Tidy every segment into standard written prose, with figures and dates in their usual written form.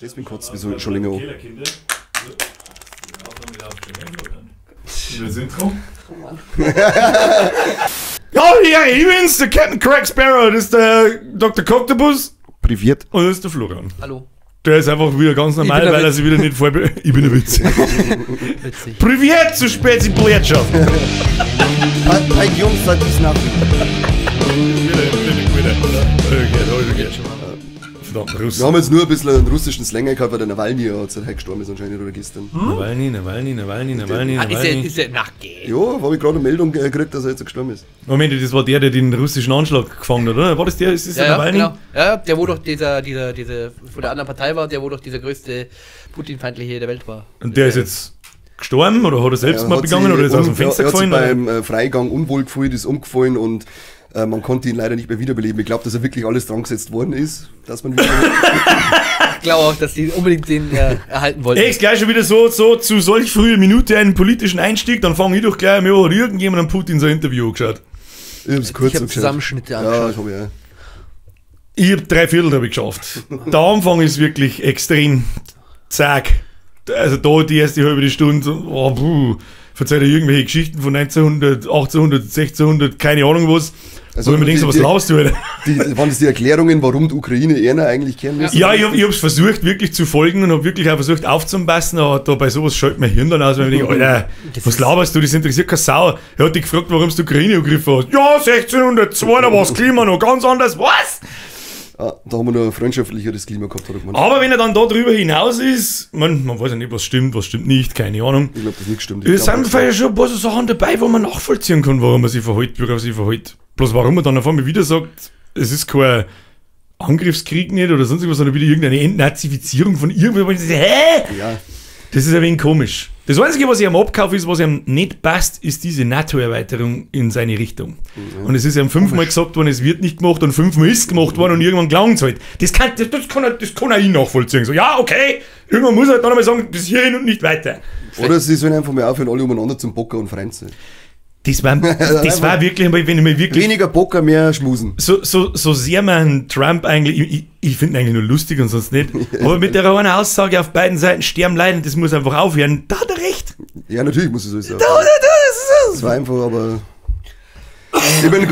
Deswegen kotzt es schon länger an. Wir sind dran. Ja, ja, ich bin's, der Captain Crack Sparrow, das ist der Dr. Cocktopus. Priviert. Und das ist der Florian. Hallo. Der ist einfach wieder ganz normal, weil er sich wieder nicht vorbereitet. Ich bin ein Witz. Witzig. Priviert zu spät, sie Plätscher. Hi Jungs, seid dies nach. Verdammt, Russen. Wir haben jetzt nur ein bisschen einen russischen Slang gehabt, weil der Nawalny ja jetzt heute gestorben ist anscheinend oder gestern. Hm? Nawalny, Nawalny, Nawalny, Nawalny, Ah, ist er, Nawalny. ist er, na, geh. Ja, habe ich gerade eine Meldung gekriegt, dass er jetzt gestorben ist. Moment, das war der, der den russischen Anschlag gefangen hat, oder? War das der? Ist das Ja, der ja, Nawalny? genau. Ja, der wo doch dieser, von der anderen Partei war, der wo doch dieser größte Putin-feindliche der Welt war. Und der ist jetzt gestorben oder hat er Selbstmord Er hat begangen sich oder ist aus dem Fenster er hat sich gefallen? beim Freigang unwohl gefühlt, ist umgefallen und man konnte ihn leider nicht mehr wiederbeleben. Ich glaube, dass er wirklich alles dran gesetzt worden ist, dass man wieder. Ich glaube auch, dass die unbedingt den erhalten wollten. Ey, ist gleich schon wieder so zu solch früher Minute einen politischen Einstieg, dann fange ich doch gleich an, mir hat irgendjemand an Putin sein Interview angeschaut. Ich hab's kurz Ich hab angeschaut. Zusammenschnitte Ja, angeschaut. ich hab ja. Ich hab 3/4 hab ich geschafft. Der Anfang ist wirklich extrem zack. Also da die erste halbe Stunde, oh, puh, verzeiht er irgendwelche Geschichten von 1900, 1800, 1600, keine Ahnung was. Also Also, wo ich mir denke, so, was die- laberst du, Alter? Waren das die Erklärungen, warum die Ukraine eher eigentlich kehren müssen? Ja, ich hab's versucht wirklich zu folgen und hab wirklich auch versucht aufzupassen, aber da bei sowas schaltet mein Hirn dann aus, weil ich mir denke, Alter, was laberst du, das interessiert keine Sau. Er hat dich gefragt, warum du die Ukraine angegriffen hast. Ja, 1602, da war's Klima noch ganz anders. Was? Ah, da haben wir noch ein freundschaftlicheres Klima gehabt, hat er gemeint. Aber wenn er dann da drüber hinaus ist, man weiß ja nicht, was stimmt nicht, keine Ahnung. Ich glaube, das nicht stimmt. Es sind vielleicht schon ein paar so Sachen dabei, wo man nachvollziehen kann, warum er sich verhält, wie er sich verhält. Bloß warum er dann auf einmal wieder sagt, es ist kein Angriffskrieg nicht oder sonst irgendwas, sondern wieder irgendeine Entnazifizierung von irgendwo. Wo ich sage, hä? Ja. Das ist ein wenig komisch. Das Einzige, was ich ihm abkaufe, ist, was ihm nicht passt, ist diese NATO-Erweiterung in seine Richtung. Mhm. Und es ist ihm 5-mal gesagt worden, es wird nicht gemacht und 5-mal ist gemacht worden und irgendwann gelangt's halt. Das kann er ihn nachvollziehen. So, ja, okay, irgendwann muss er halt dann einmal sagen, bis hierhin und nicht weiter. Oder sie sollen einfach mal aufhören, alle umeinander zum Bocker und Freund sein. Das war wirklich, wenn ich mir wirklich. Weniger Bocker, mehr Schmusen. So sehr man Trump eigentlich, ich finde ihn eigentlich nur lustig und sonst nicht, aber mit der einen Aussage auf beiden Seiten sterben leiden, das muss einfach aufhören, da hat er recht. Ja, natürlich muss es so sein. Das war einfach, aber. Ich bin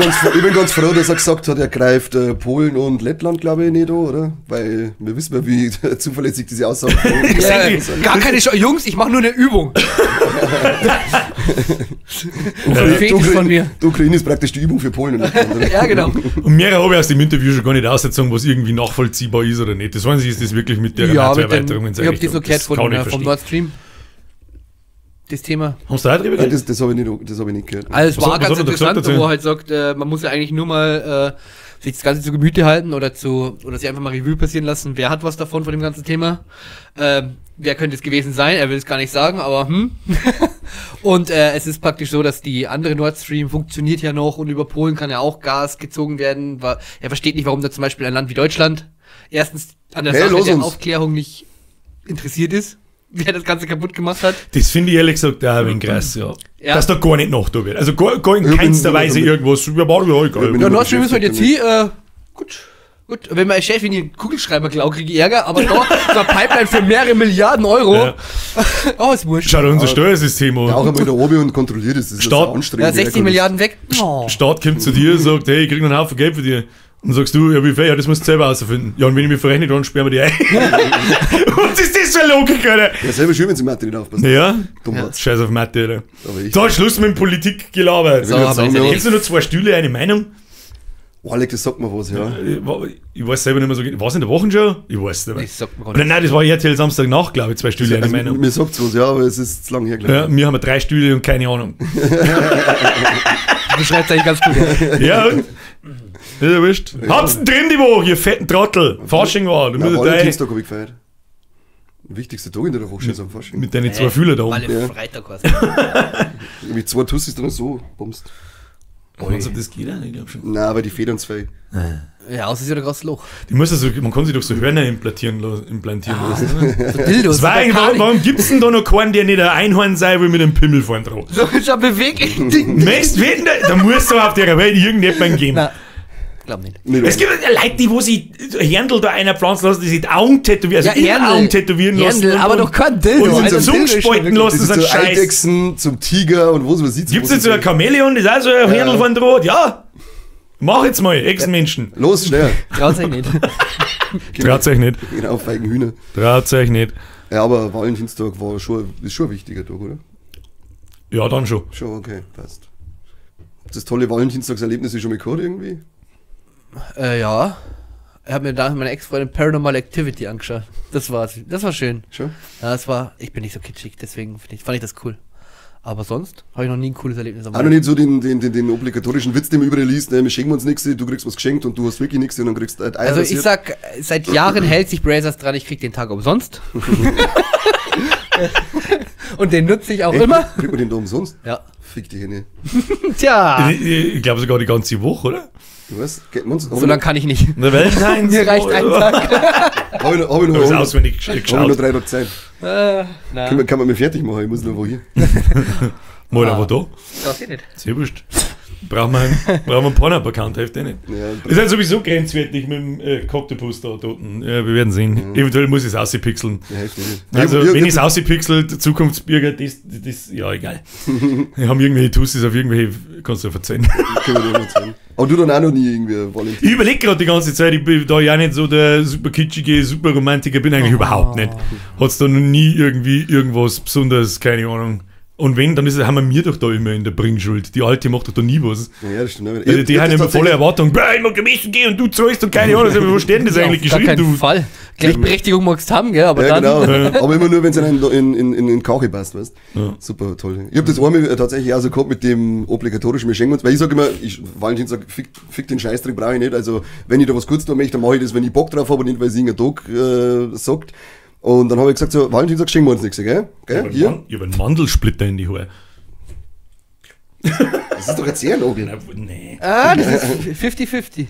ganz froh, dass er gesagt hat, er greift Polen und Lettland, glaube ich, nicht an, oder? Weil wir wissen ja, wie zuverlässig diese Aussagen sind. Ja, gar keine Chance. Jungs, ich mache nur eine Übung. Von mir. Die Ukraine ist praktisch die Übung für Polen und Lettland. Oder? Ja, genau. Und mehrere habe ich aus dem Interview schon gar nicht ausgezogen, was irgendwie nachvollziehbar ist oder nicht. Das weiß ich, ist das wirklich mit der NATO-Erweiterung in seine Ich habe das so gehört vom Nord Stream. Das Thema. Haben Sie da auch drüber geredet? Das habe ich nicht gehört. Also es war ganz interessant, wo er halt sagt, man muss ja eigentlich nur mal sich das Ganze zu Gemüte halten oder sich einfach mal Revue passieren lassen, wer hat was davon von dem ganzen Thema. Wer könnte es gewesen sein? Er will es gar nicht sagen, aber Und es ist praktisch so, dass die andere Nord Stream funktioniert ja noch und über Polen kann ja auch Gas gezogen werden. Er versteht nicht, warum da zum Beispiel ein Land wie Deutschland erstens an der Sache der Aufklärung nicht interessiert ist. Wer das Ganze kaputt gemacht hat. Das finde ich ehrlich gesagt auch ein wenig krass, ja. Ja. Dass da gar nicht noch da wird. Also gar in keinster Weise irgendwas. Ja, war ja egal. Ja, Nord Stream ist halt jetzt hier, gut. Wenn mein Chef in den Kugelschreiber klaut, kriege ich Ärger, aber da so eine Pipeline für mehrere Milliarden Euro. Ja. Oh, ist wurscht. Schaut unser Steuersystem an. Ja, auch einmal da oben und kontrolliert es. Das ist so anstrengend. Ja, 60 Milliarden weg. Oh. Staat kommt zu dir und sagt, hey, ich krieg noch einen Haufen Geld für dich. Und sagst du, ja, wie viel? Ja, das musst du selber herausfinden. Ja, und wenn ich mich verrechne, dann sperren wir die ein. Was ist das für eine Logik, Alter? Ja, selber schön, wenn sie Mathe nicht aufpassen. Ja, ja. Scheiß auf Mathe, Alter. So, Schluss mit dem Politikgelaber. So, kennst du nur 2 Stühle, eine Meinung? Oh, Alec, das sagt mir was, ja. Ich weiß selber nicht mehr so. War es in der Wochenschau? Ich weiß nicht mehr. Ich sag mir gar nicht. Nein, das war RTL Samstagnacht, glaube ich, 2 Stühle, eine Meinung. Mir sagt's was, ja, aber es ist zu lange her, glaube ich. Ja, wir haben 3 Stühle und keine Ahnung. Du beschreibst eigentlich ganz gut. Ja, und? Ist ja wurscht. Ja. Habt's denn drin die Woche, ihr fetten Trottel? Fasching war. Du Na, Valentinstag hab ich gefeiert. Wichtigster Tag in der Woche ist am Fasching. Mit deinen 2 Fühler da oben. Weil Freitag war's. Mit 2 Tussis dann so bummst. Meinst du, das geht auch nicht? Ich glaub schon. Nein, aber die Federn 2. Ja, außer ist ja ein großes Loch. Die muss also, man kann sich doch so Hörner implantieren lassen. So Dildos. Das war eigentlich, warum gibt's denn da noch keinen, der nicht ein Einhorn sei will mit einem Pimmel vorn dran? So ist ein beweglichen Ding. Möchtest wetten, da muss doch auf der Welt irgendjemanden geben. Na. Glaub nicht. Es gibt ja Leute, die wo sich Händel da einer pflanzen lassen, die sich die Augen tätowieren, also ja, ihre Augen tätowieren lassen. Händel, aber doch kein Dildo. Und Also, so Dildo ist schon spalten wirklich- lassen, Das das ist ist so ein Scheiß. Eidechsen zum Tiger und was weiß ich. Gibt's jetzt so ein Chamäleon, das ist auch so ein Händel von Draht? Ja. Mach jetzt mal, Ex-Menschen. Los, schnell. Traut sich nicht. Traut euch nicht. Genau, feigen Hühner. Traut euch nicht. Ja, aber Valentinstag war schon, ist schon ein wichtiger Tag, oder? Ja, dann schon. Schon, okay, passt. Das tolle Valentinstagserlebnis ist schon mal gehabt irgendwie? Ja. Ich habe mir da meine Ex-Freundin Paranormal Activity angeschaut. Das war's. Das war schön. Schon? Ja, das war. Ich bin nicht so kitschig, deswegen fand ich das cool. Aber sonst habe ich noch nie ein cooles Erlebnis am Auch noch nicht so den obligatorischen Witz, den man überall liest, ne? Wir schenken uns nichts, du kriegst was geschenkt und du hast wirklich nichts und dann kriegst du halt Eier Also ich rasiert. sag, seit Jahren hält sich Brazers dran, ich krieg den Tag umsonst. Und den nutze ich auch Echt? immer. Kriegt man den da umsonst? Ja. Fick die Hände. Tja. Ich glaube sogar die ganze Woche, oder? Du weißt, geht man's? So lange kann ich nicht. Der Valentine's. Mir reicht ein Tag. Hab ich noch, hab ich noch, Ich hab's hab auswendig ich noch geschaut. 3 Tage Zeit. Na. Kann man mich fertig machen, ich muss noch wo hier. Mal aber da. Das geht nicht. Sehr wurscht. Brauchen wir einen Pornhub-Account, hilft eh nicht. Ja, Ist halt sowieso grenzwertig mit dem Cocktopus da unten. Ja, wir werden sehen. Eventuell muss ich es auspixeln. ja, hilft nicht. Also, Ich- wenn ich es auspixelt, Zukunftsbürger, das, ja, egal. Wir haben irgendwelche Tussis auf irgendwelche, kannst du ja verzeihen. Können wir dir erzählen. Aber du dann auch noch nie irgendwie Valentin. Ich überlege gerade die ganze Zeit, ich bin da ja nicht so der super kitschige, super Romantiker, bin eigentlich überhaupt nicht. Hat's da noch nie irgendwie irgendwas Besonderes, keine Ahnung. Und wenn, dann ist, haben wir mir doch da immer in der Bringschuld. Die Alte macht doch da nie was. Ja, das stimmt. Also die haben immer volle Erwartung, ich mag am Essen gehen und du zahlst und keine Ahnung. Also, wo steht denn das eigentlich Auf gar geschrieben? keinen Du? Fall. Gleichberechtigung magst du haben, gell? Aber Ja, dann. genau. Aber immer nur, wenn es in den Kache passt, weißt du? Ja. Super toll. Ich hab das einmal tatsächlich auch so gehabt mit dem obligatorischen, wir schenken uns, weil ich sag immer, Valentinstag, fick den Scheißdreck brauche ich nicht. Also, wenn ich da was kurz tun möchte, dann mache ich das, wenn ich Bock drauf habe und nicht, weil es irgendein Tag sagt. Und dann habe ich gesagt, so, Valentinstag schenken wir uns nichts, gell? Gell? Hier? Ich hab einen Mandelsplitter in die Haare. Das ist doch ein Zehennagel. Nee. Ah, das ist 50-50.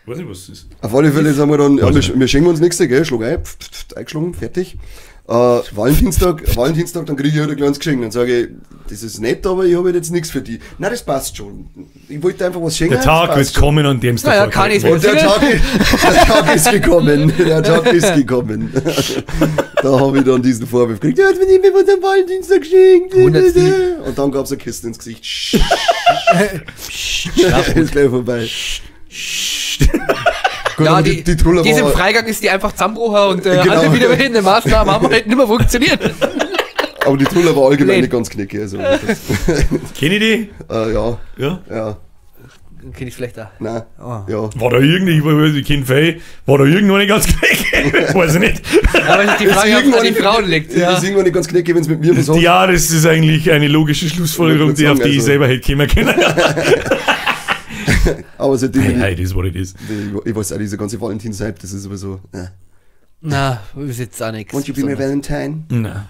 Weiß nicht, was das ist. Auf alle Fälle sagen wir dann, ja, Weiß wir schenken uns nichts, gell? Schlag ein, pf, pf, pf, eingeschlagen, fertig. Valentinstag, dann kriege ich halt ein kleines Geschenk. Dann sage ich, das ist nett, aber ich habe jetzt nichts für die. Nein, das passt schon. Ich wollte einfach was schenken. Der Tag das wird passt schon. kommen, an dem es Naja, davor kann ich's kommt. Und der Tag ist gekommen. Der Tag ist gekommen. Da habe ich dann diesen Vorwurf gekriegt. Du hast mir nicht mehr von dem Valentinstag geschenkt. Wundert's dich. Und dann gab es eine Kiste ins Gesicht. Ist gleich vorbei. Gut, Ja, aber die Truller diesem war, Freigang ist die einfach zusammengebrochen und Genau. alle wieder in der Maßnahmen haben halt nicht mehr funktioniert. aber die Truller war allgemein Blöd. nicht ganz knicke. Also, das, Kenn ich die? ja, Ja. ja, Kenn ich vielleicht auch. nein, Oh. ja. War da irgendwie, ich kenn Fei, war da irgendwo nicht ganz knicke? Weiß ich nicht. Aber es ist die Frage, ob es an die Frauen liegt. Ja. Ist irgendwann nicht ganz knicke, wenn es mit mir was hat. Ja, das ist eigentlich eine logische Schlussfolgerung, Ich wollte die auf sagen, die ich also- selber hätte kommen können. Aber seitdem Hey, bin hey, das ist what it is. ich weiß auch, diese ganze Valentinshype, das ist sowieso. Na, ist jetzt auch nichts. Won't you be my Valentine? Nein.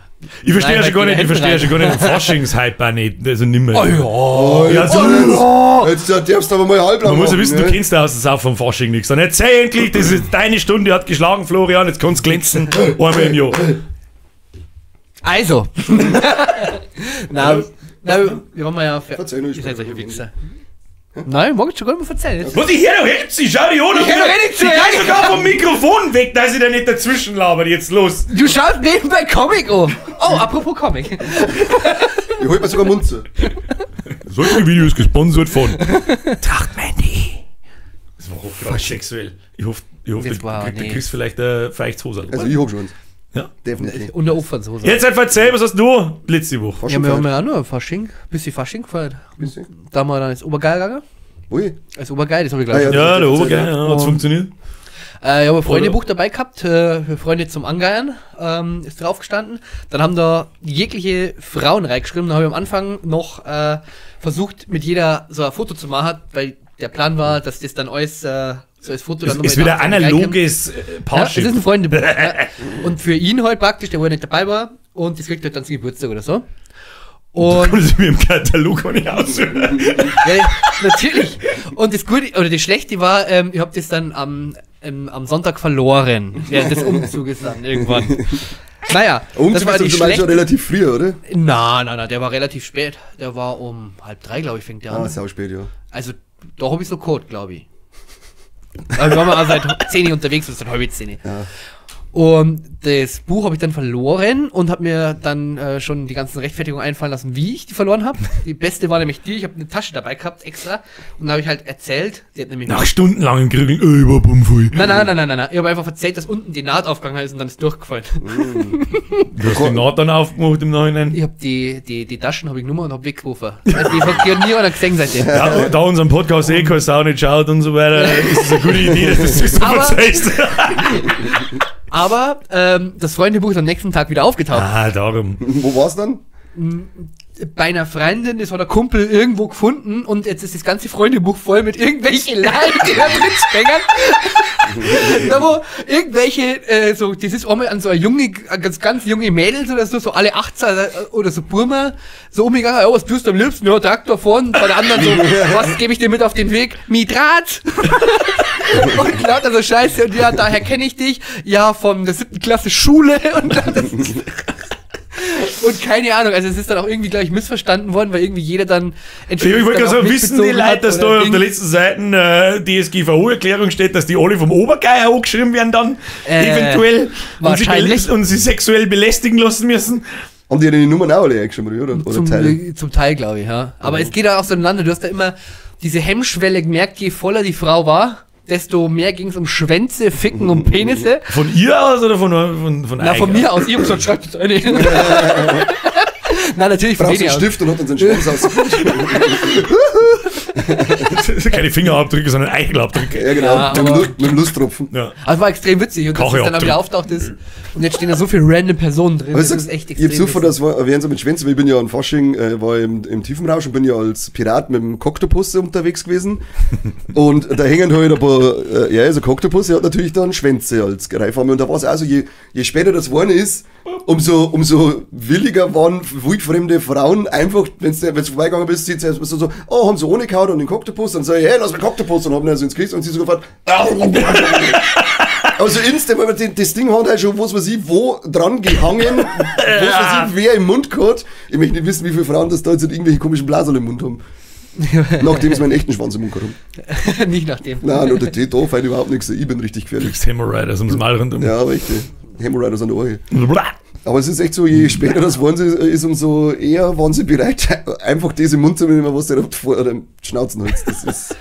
Ich verstehe ja Nein, schon gar halt nicht, ich wieder verstehe ja schon gar nicht den Faschingshype auch nicht. Also nimmer. Oh ja. Ja, so. Jetzt darfst du aber mal halblang Man muss ja machen, wissen, ne? du kennst ja aus der Sau vom Fasching nichts. Dann erzähl endlich, das ist deine Stunde hat geschlagen, Florian, jetzt kannst du glänzen. Einmal im Jahr. Also. na, wir waren mal ja. Verzeih nur, ich Ihr seid solche bin- Wichser. Nein, mag ich schon gar nicht mehr verzeihen. Jetzt. Was ich hör doch jetzt, ich schau dich an. Ich hör doch eh nicht zu. Ich geh sogar vom Mikrofon weg, dass ich da nicht dazwischen labert. Jetzt los. Du schaust nebenbei Comic um. Oh, apropos Comic. Ich hol mir sogar Mund zu. Solche Videos gesponsert von Trachtmann.de. Das war hochgradig sexuell. Ich hoffe, Das war- du nee. kriegst vielleicht ein feuchtes Hosel. Also ich hab schon eins. Ja. Definitiv. Und der Ofensoße. Jetzt halt erzähl, was hast du letzte Woche? Ja, wir haben ja auch nur Fasching. Bisschen Fasching gefeiert. Bisschen. Da haben wir dann ins Obergeil gegangen. Ui. Als Obergeil, das habe ich gleich. Ah, ja. Ja, der Obergeil, ja, hat's funktioniert. Ich habe ein Freundebuch dabei gehabt, für Freunde zum Angeiern, ist drauf gestanden. Dann haben da jegliche Frauen reingeschrieben. Da habe ich am Anfang noch versucht, mit jeder so ein Foto zu machen, weil der Plan war, dass das dann alles so als Foto dann Es ist nochmal wieder nachträglich reinkommt. analoges Ja, es Parship. ist ein Freundebuch. Ja. Und für ihn halt praktisch, der wo er nicht dabei war, und das kriegt halt dann zum Geburtstag oder so. Und Kann ich mir im Katalog auch nicht aussuchen. ja, natürlich. Und das Gute, oder das Schlechte war, ich habe das dann am Sonntag verloren, während des Umzuges dann irgendwann. Naja, das Umzug war ist die zum Beispiel schon schlechte. relativ früh, oder? Na, der war relativ spät. Der war um 2:30, glaube ich, fängt der Ah, an. sau spät, ja. Also, da habe ich so Code, glaube ich. Also wir waren auch seit 10 Uhr unterwegs, oder seit 9:30. Ja. Und das Buch habe ich dann verloren und habe mir dann schon die ganzen Rechtfertigungen einfallen lassen, wie ich die verloren habe. Die beste war nämlich die, ich habe eine Tasche dabei gehabt, extra. Und da habe ich halt erzählt, die hat nämlich Nach stundenlangem Krügeln, überbummvoll. Nein. Ich habe einfach erzählt, dass unten die Naht aufgegangen ist und dann ist durchgefallen. Du hast die Naht dann aufgemacht im Nachhinein? Ich habe die Taschen habe ich genommen und habe weggeworfen. Also die hat nie einer gesehen seitdem. Ja, da unseren Podcast eh keine Sau nicht schaut und so weiter, ist es eine gute Idee, dass du das so erzählst. Aber das Freundebuch ist am nächsten Tag wieder aufgetaucht. Ah, darum. Wo war's dann? Bei einer Freundin, das hat der Kumpel irgendwo gefunden und jetzt ist das ganze Freundebuch voll mit irgendwelchen Leuten, die da drin springen. Da wo irgendwelche, so, das ist einmal an so eine junge, ganz, ganz junge Mädels oder so, so alle 18 oder so Burma, so umgegangen, ja, was tust du am liebsten? Ja, Traktor vorn, bei der anderen so, was gebe ich dir mit auf den Weg? Mitrat! Und lauter so Scheiße und ja, daher kenne ich dich, ja, von der 7. Klasse Schule und das und keine Ahnung, also es ist dann auch irgendwie, glaube ich, missverstanden worden, weil irgendwie jeder dann... Ich wollte gerade sagen, wissen die Leute, dass da auf der letzten Seite DSGVO-Erklärung steht, dass die alle vom Obergeier angeschrieben werden dann, eventuell, wahrscheinlich. Und sie sexuell belästigen lassen müssen. Haben die die Nummern auch alle eingeschrieben, oder? Oder Teile? Zum Teil, glaube ich, ja. Aber es geht auch auseinander, du hast da immer diese Hemmschwelle gemerkt, je voller die Frau war, desto mehr ging es um Schwänze, Ficken und Penisse. Von ihr aus oder von Na, von mir aus. Ich hab gesagt, schreibt das eine. Nein, natürlich von Brauchst einen Stift und hat dann seinen Schwanz aus. Keine Fingerabdrücke, sondern Eichelabdrücke. Ja, genau. Ja, mit dem Lusttropfen. Ja. Also war extrem witzig. Und dass es dann auch wieder auftaucht ist. Und jetzt stehen da so viele random Personen drin. Das ist echt extrem. Ich hab sofort, das war, während so mit Schwänzen, weil ich bin ja an Fasching, war im Tiefenrausch und bin ja als Pirat mit dem Koktopus unterwegs gewesen. Und da hängen halt ein paar, ja, also Koktopus, der hat natürlich dann Schwänze als Greifarme. Und da war es auch so, je später das geworden ist, umso williger waren wildfremde Frauen einfach, wenn du vorbeigegangen bist, sie zuerst so, oh, haben sie ohne gehauen und den Koktopus, dann sag ich, hey, lass mir Koktopus, und haben dann so ins Gesicht und sie so gefragt, also instant, weil das Ding hat halt schon, was weiß ich, wo dran gehangen, was weiß ich, wer im Mund gehabt. Ich möchte nicht wissen, wie viele Frauen das da jetzt irgendwelche komischen Blasen im Mund haben. Nachdem sie meinen echten Schwanz im Mund gehabt haben. Nicht nachdem. Nein, oder die da fällt überhaupt nichts, ich bin richtig gefährlich. Hemorrhoiders ums Maul rundum. Ja, richtig. Hemorrhoiders an der Ohr. Aber es ist echt so, je später das wollen sie, ist, umso eher waren sie bereit, einfach das im Mund zu nehmen, was der vor dem Schnauzen hat. Das ist.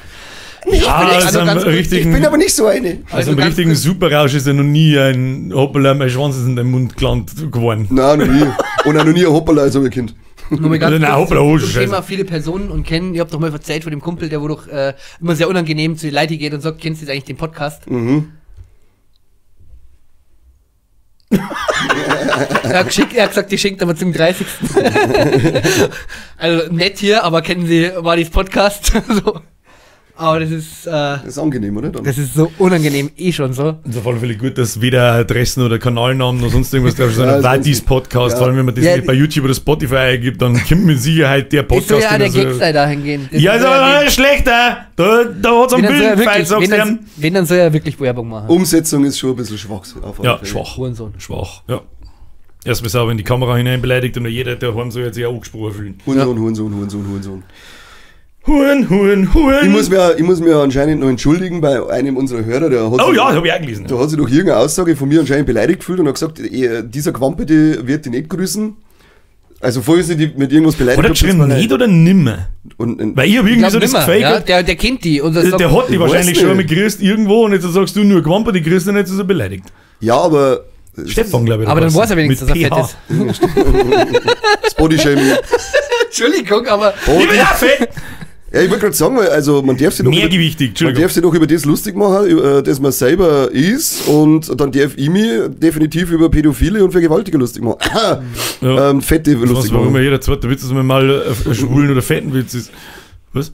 Nee, ja, also ich bin aber nicht so eine. Also im richtigen Superrausch ist ja noch nie ein Hoppala, mein Schwanz ist in deinem Mund gelandet geworden. Nein, noch nie. Und auch noch nie ein Hoppala als ein Kind. Nur mal ganz nein, kurz hoppla, zum Thema viele Personen und kennen, ihr habt doch mal erzählt von dem Kumpel, der wo doch immer sehr unangenehm zu den Leuten geht und sagt, kennst du jetzt eigentlich den Podcast? Mhm. Er hat gesagt, die schenkt aber zum 30. Also nett hier, aber kennen Sie Wadis Podcast? So. Aber das ist... das ist angenehm, oder? Dann? Das ist so unangenehm, eh schon so. Das ist auf alle Fälle gut, dass weder Adressen oder Kanalnamen noch sonst irgendwas drauf steht, sondern Wadis Podcast. Ja. Vor allem, wenn man das nicht bei YouTube oder Spotify eingibt, dann kommt mit Sicherheit der Podcast. Das soll ja der Gag sein dahingehend. Ja, ist aber nicht schlechter. Da hat's am Bild gefallen, sagst du. Wenn, dann soll er wirklich Werbung machen. Umsetzung ist schon ein bisschen schwach. Ja, schwach. Hurensohn. Schwach, ja. Erstmal sauber in die Kamera hinein beleidigt und jeder, der daheim soll jetzt sich auch angesprochen fühlen. Hurensohn, Hurensohn, Hurensohn, Hurensohn. Huren, Huren, Huren. Ich muss mir anscheinend noch entschuldigen bei einem unserer Hörer, der hat oh ja, das habe ich auch gelesen. Da hat sich durch irgendeine Aussage von mir anscheinend beleidigt gefühlt und hat gesagt, dieser Quampe, die wird die nicht grüßen. Also vorher sind die mit irgendwas beleidigt. Oder geschrieben, nicht oder nimmer? Und, weil ich habe irgendwie so das Gefühl, ja, der kennt die. Und der, der hat die wahrscheinlich schon einmal grüßt irgendwo und jetzt sagst du nur Quampe, die grüßt und jetzt ist er beleidigt. Ja, aber... Stefan, glaube ich. Aber dann weiß er wenigstens, dass er fett ist. Das Bodyshaming. Entschuldigung, aber... Ich bin auch fett! Ja, ich wollte gerade sagen, weil, also man darf sich doch über, man darf sich doch über das lustig machen, dass man selber ist, und dann darf ich mich definitiv über Pädophile und Vergewaltiger lustig machen. Ja. Fette das lustig warum machen. immer jeder zweite Witz, dass man mal einen schwulen oder fetten Witz ist. Was?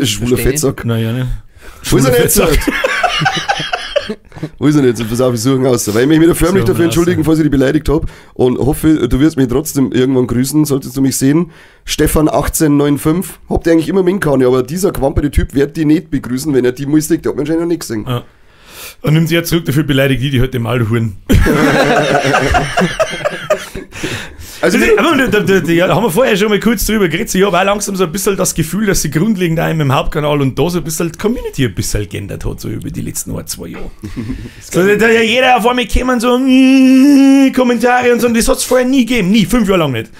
Schwuler Fettsack. Nein, ja nicht. Wo ist er denn jetzt? Wo ist er denn jetzt? Pass auf, ich suche ihn aus. Weil ich mich wieder förmlich dafür entschuldigen, falls ich dich beleidigt habe. Und hoffe, du wirst mich trotzdem irgendwann grüßen, solltest du mich sehen. Stefan1895, habt ihr eigentlich immer mitgehauen, aber dieser quamperte Typ wird die nicht begrüßen, wenn er die muss, der hat mir anscheinend noch nicht gesehen. Ja. Und nimmt sie ja zurück, dafür beleidigt die, die heute mal Huren. Also, Aber da haben wir vorher schon mal kurz drüber geredet. Ich habe auch langsam so ein bisschen das Gefühl, dass sie grundlegend auch im Hauptkanal und da so ein bisschen die Community ein bisschen geändert hat, so über die letzten 1-2 Jahre. So, da ja jeder auf einmal kämen so Kommentare und so, und das hat es vorher nie gegeben, nie, 5 Jahre lang nicht.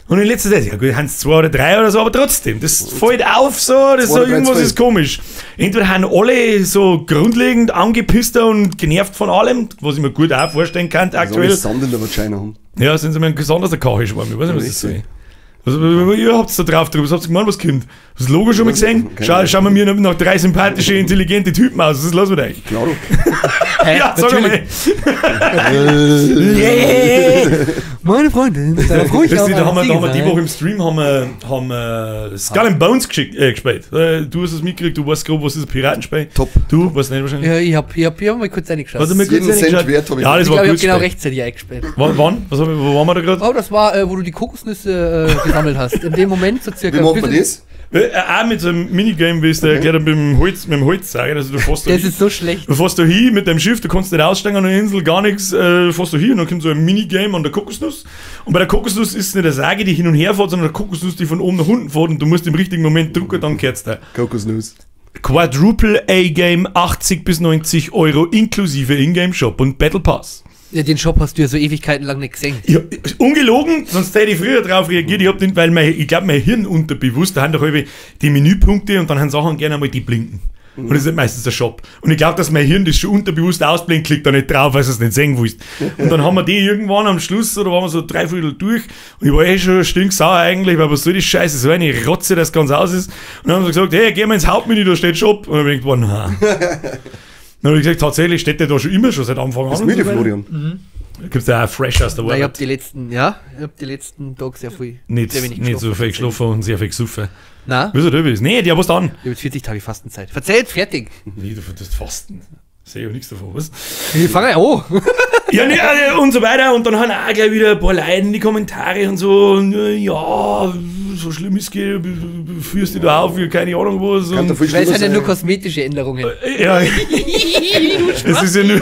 Und in letzter Zeit, ja gut, haben es 2 oder 3 oder so, aber trotzdem, das fällt auf so, das so, irgendwas ist komisch. Entweder haben alle so grundlegend angepisster und genervt von allem, was ich mir gut auch vorstellen kann aktuell. Sand in der Vagina haben. Ja, sind sie mir ein besonderer Kacheschwamm, ich weiß nicht, was das ist. Also, ihr habt da drauf drüber, was habt ihr gemeint, was kommt? Das Logo schon mal gesehen? Schauen wir mir noch 3 sympathische, intelligente Typen aus, das lassen wir euch. Klaro. Hä? Ja, sag mal. Yeah. Meine Freundin, da ruhig da haben wir die Woche im Stream haben wir Skull and Bones gespielt. Du hast es mitgekriegt, du weißt grob, was ist ein Piratenspiel. Top. Du weißt nicht wahrscheinlich. Ja, ich hab mal kurz reingeschaut. Hast du mal kurz reingeschaut? Wert hab ich. Ja, das war ich gut. Ich hab genau rechtzeitig eingespielt. Wann? Wo waren wir da gerade? Oh, das war, wo du die Kokosnüsse gesammelt hast. In dem Moment so circa. Wie macht man das? Auch mit so einem Minigame, wie es der erklärt hat, mit dem Holz, sage ich. Also du fährst da das hin, ist so schlecht. Du fährst da hin mit deinem Schiff, du kannst nicht aussteigen an der Insel, gar nichts, fährst du hin und dann kommt so ein Minigame an der Kokosnuss. Und bei der Kokosnuss ist es nicht eine Sage, die hin und her fährt, sondern eine Kokosnuss, die von oben nach unten fährt und du musst im richtigen Moment drücken, dann kehrt's da. Kokosnuss. Quadruple A-Game, 80 bis 90 Euro inklusive Ingame-Shop und Battle Pass. Ja, den Shop hast du ja so Ewigkeiten lang nicht gesehen. Ja, ungelogen, sonst hätte ich früher drauf reagiert. Ich hab den, weil mein, ich glaube, mein Hirn unterbewusst, da haben doch halbe die Menüpunkte und dann haben Sachen gerne einmal die blinken. Und das ist meistens der Shop. Und ich glaube, dass mein Hirn das schon unterbewusst ausblinkt, klickt da nicht drauf, weil es nicht sehen willst. Und dann haben wir die irgendwann am Schluss, oder waren wir so 3/4 durch, und ich war eh schon stinksauer eigentlich, weil was soll die Scheiße, so eine Rotze, das ganz aus ist. Und dann haben sie gesagt, hey, geh mal ins Hauptmenü, da steht Shop. Und dann bin ich gedacht, nein. Dann habe ich gesagt, tatsächlich steht der da schon immer, schon seit Anfang an. Das ist müde, Florian. Mhm. Gibt's da auch fresh aus der Arbeit. Ich habe die letzten, ja, ich hab die letzten Tage sehr viel, nicht, sehr wenig nicht so viel geschlafen und sehr viel gesoffen. Nein. Wieso du bist? Nee, die haben was dann. Ich habe jetzt 40 Tage Fastenzeit. Verzählt, fertig. Nee, du hast Fasten. Sehe ich ja nichts davon, was? Wir fangen ja an. Ja, nee, und so weiter. Und dann haben auch gleich wieder ein paar Leute in die Kommentare und so. Und, ja, so schlimm ist es, führst dich da auf, keine Ahnung was. Kann Und, viel Weil es sind ja sein. nur kosmetische Änderungen. Ja. Es ist ja nur.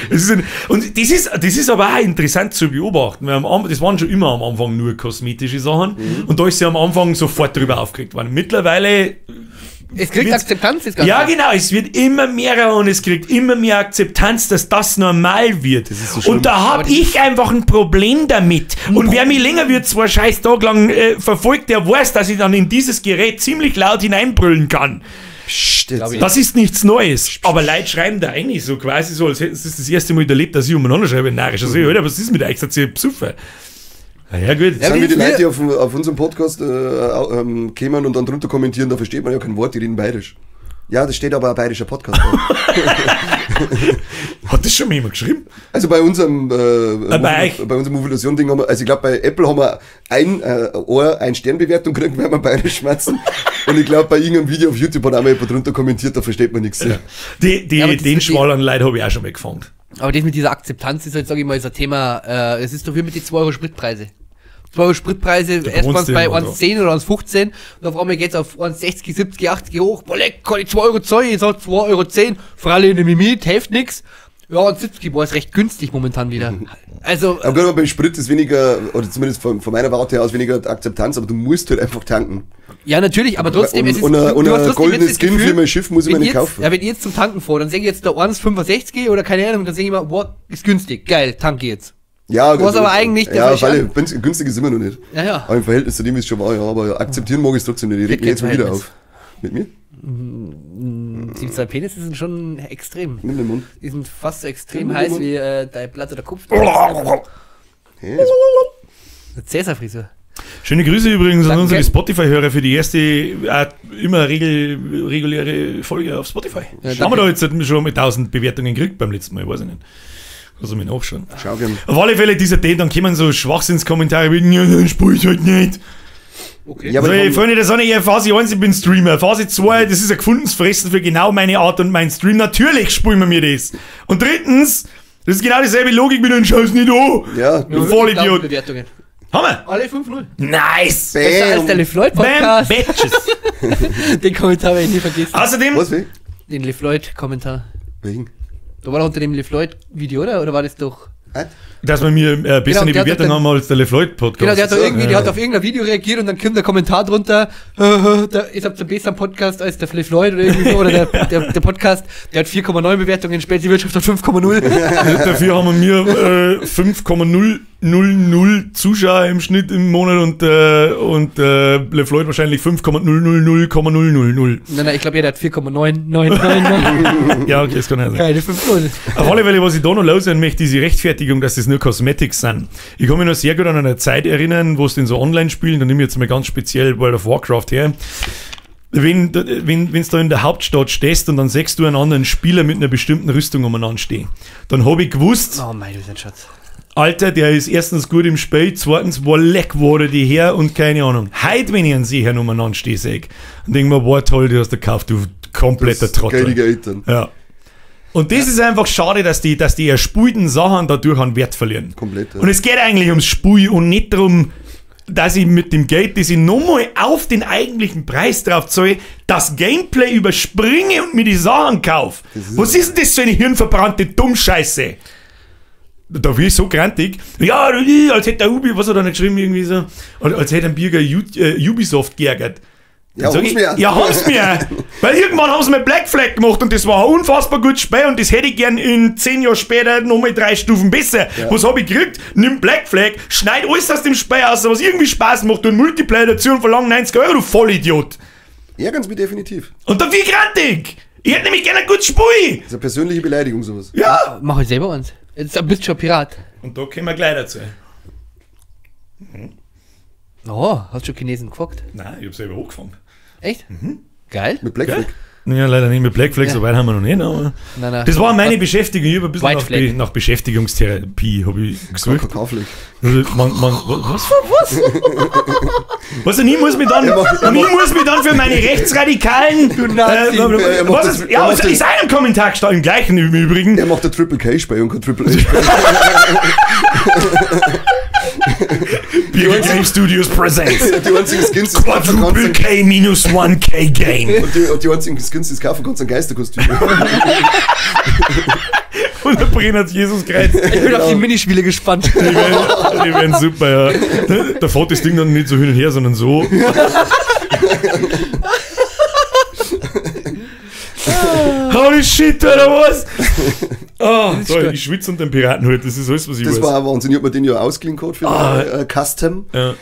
Es ist und das ist aber auch interessant zu beobachten, weil am, das waren schon immer am Anfang nur kosmetische Sachen und da ist sie am Anfang sofort drüber aufgeregt worden. Mittlerweile. Es kriegt Akzeptanz, das Ganze. Ja, genau, es wird immer mehr und es kriegt immer mehr Akzeptanz, dass das normal wird. Das ist so schlimm. Und da habe ich einfach ein Problem damit. Und wer mich länger wird, 2 scheiß Tage lang verfolgt, der weiß, dass ich dann in dieses Gerät ziemlich laut hineinbrüllen kann. Psst, jetzt. Das ist nichts Neues. Aber Leute schreiben da eigentlich so quasi so, als hätten sie es das erste Mal erlebt, dass ich umeinander schreibe. Narrisch. Also, Alter, was ist mit euch? Seid ihr besoffen? Na ja, gut. Das sind wie die das Leute, die auf unserem Podcast kämen und dann drunter kommentieren, da versteht man ja kein Wort, die reden bayerisch. Ja, das steht aber ein bayerischer Podcast. Hat das schon mal jemand geschrieben? Also bei unserem bei unserem Movilusion-Ding haben wir, also ich glaube bei Apple haben wir ein Sternbewertung gekriegt, weil wir bayerisch schmerzen. Und ich glaube bei irgendeinem Video auf YouTube hat auch mal jemand drunter kommentiert, da versteht man nichts. Ja. Den Schwall an Leute habe ich auch schon mal gefangen. Aber das mit dieser Akzeptanz ist halt, sag ich mal, ist ein Thema, es ist doch wie mit den 2 Euro Spritpreise. 2 Euro Spritpreise, erst waren es bei 1,10 oder 1,15 und auf einmal geht's auf 1,60, 70, 80 hoch. Boah, leck, kann ich 2 Euro zahlen, ich sag 2,10 Euro, Freilich nehme ich mit, hilft nix. Ja, 1,70, boah, ist recht günstig momentan wieder. Also, aber gut, aber beim Sprit ist weniger, oder zumindest von meiner Warte aus weniger Akzeptanz, aber du musst halt einfach tanken. Ja, natürlich, aber trotzdem, es ist... Und ein goldenes Skin für mein Schiff muss ich mir nicht kaufen. Ja, wenn ich jetzt zum Tanken fahre, dann sehe ich jetzt da 1,65 oder keine Ahnung, dann sehe ich immer, boah, ist günstig, geil, tanke jetzt. Ja, was aber eigentlich nicht. Ja, weil günstig ist immer noch nicht. Ja, ja. Aber im Verhältnis zu dem ist schon wahr, ja, aber akzeptieren mag ich es trotzdem nicht. Ich reg mich jetzt mal wieder auf. Mit mir? 17 Penis sind schon extrem. Nimm den Mund. Die sind fast so extrem heiß wie dein Blatt oder Kupfer. Hey, Cäsar-Frisur. Schöne Grüße übrigens an unsere Spotify-Hörer für die erste immer reguläre Folge auf Spotify. Ja, haben wir da jetzt schon mit 1000 Bewertungen gekriegt beim letzten Mal, weiß ich nicht. Kannst du mir nachschauen. Schau gern. Auf alle Fälle dieser Date, dann kommen so Schwachsinnskommentare wie, ja, dann spiel ich halt nicht. Okay. Ja, aber also, Freunde der Sonne, Phase 1, ich bin Streamer. Phase 2, das ist ein gefundenes Fressen für genau meine Art und mein Stream. Natürlich spulen wir mir das. Und drittens, das ist genau dieselbe Logik mit dem Scheiß nicht an. Ja, du Vollidiot. Bewertungen. Haben wir? Alle 5-0. Nice! Bam. Besser als der LeFloid Podcast. Bam, Bitches. Den Kommentar werde ich nie vergessen. Außerdem. Was, wie? Den LeFloid Kommentar. Welchen? Da war doch unter dem LeFloid Video, oder? Oder war das doch? Dass wir mir besser eine Bewertung haben als der LeFloid Podcast. Genau, der hat, irgendwie, der hat auf irgendein Video reagiert und dann kommt der Kommentar drunter, ihr habt einen besseren Podcast als der LeFloid oder irgendwie so, oder der Podcast, der hat 4,9 Bewertungen, Späti-Wirtschaft hat 5,0. Dafür haben wir 5,000 Zuschauer im Schnitt im Monat und LeFloid wahrscheinlich 5,000,000. Nein, nein, ich glaube, er hat 4,9999. Ja, okay, das kann ja sein. Keine 5,0. Auf alle Fälle, was ich da noch loswerden möchte, diese Rechtfertigung, dass das nur Cosmetics sind. Ich kann mich noch sehr gut an eine Zeit erinnern, wo es denn so online spielen, da nehme ich jetzt mal ganz speziell World of Warcraft her. Wenn du da in der Hauptstadt stehst und dann siehst du einen anderen Spieler mit einer bestimmten Rüstung umeinander stehen, dann habe ich gewusst, oh mein, du bist ein Schatz. Alter, der ist erstens gut im Spiel, zweitens, wo leck wurde die her und keine Ahnung. Heute, wenn ich einen Seher umeinander stehe, seh ich, und denk mir, boah, toll, du hast den gekauft, du kompletter Trottel. Eltern. Ja. Und das ist einfach schade, dass die erspielten Sachen dadurch an Wert verlieren. Komplett, ja. Und es geht eigentlich ums Spiel und nicht darum, dass ich mit dem Geld, das ich nochmal auf den eigentlichen Preis drauf zahle, das Gameplay überspringe und mir die Sachen kaufe. Was ist denn das für eine hirnverbrannte Dummscheiße? Da bin ich so grantig. Ja, als hätte der Ubi, was hat er nicht geschrieben, irgendwie so, als hätte ein Bürger Ubisoft geärgert. Ja, haben's mir. Ja, haben's mir. Weil irgendwann haben sie mir Black Flag gemacht und das war ein unfassbar gutes Spiel und das hätte ich gern in 10 Jahren später nochmal 3 Stufen besser. Ja. Was hab ich gekriegt? Nimm Black Flag, schneid alles aus dem Spiel aus, was irgendwie Spaß macht und Multiplayer dazu und verlang 90 Euro, du Vollidiot. Ärgern's mich definitiv. Und da bin ich grantig. Ich hätte nämlich gerne ein gutes Spiel. Das ist eine persönliche Beleidigung, sowas. Ja. Mach ich selber eins. Jetzt bist du schon Pirat. Und da kommen wir gleich dazu. Mhm. Oh, hast du schon Chinesen gefuckt? Nein, ich hab selber hochgefangen. Echt? Mhm. Geil. Mit Black Flag? Ja, leider nicht mit Black Flag, so weit haben wir noch nicht. Aber nein, nein. Das war meine Beschäftigung. Ich habe ein bisschen nach Beschäftigungstherapie hab ich gesucht. Also, was? Was? Was? Und ich muss mich dann, für meine Rechtsradikalen. Du Nazi. Was ist, ja, ist einem Kommentar gestanden, im gleichen im Übrigen. Er macht der Triple K-Spiel und kein Triple A-Spiel. Birger Game Studios presents die einzigen Skins, die Quadruple K minus 1K Game. Und die einzigen Skins, die es kaufen kannst, sind Geisterkostüme. Und der Brenner hat Jesus Kreuz. Ich bin auf die Minispiele gespannt. Die werden super, ja. Da fährt das Ding dann nicht so hin und her, sondern so. Holy shit, oder was? Oh, sorry, ich schwitze unter dem Piratenhut, das ist alles, was ich das weiß. Das war Wahnsinn, ich hab mir den ja ausgeliehen gehabt für Custom. Ja.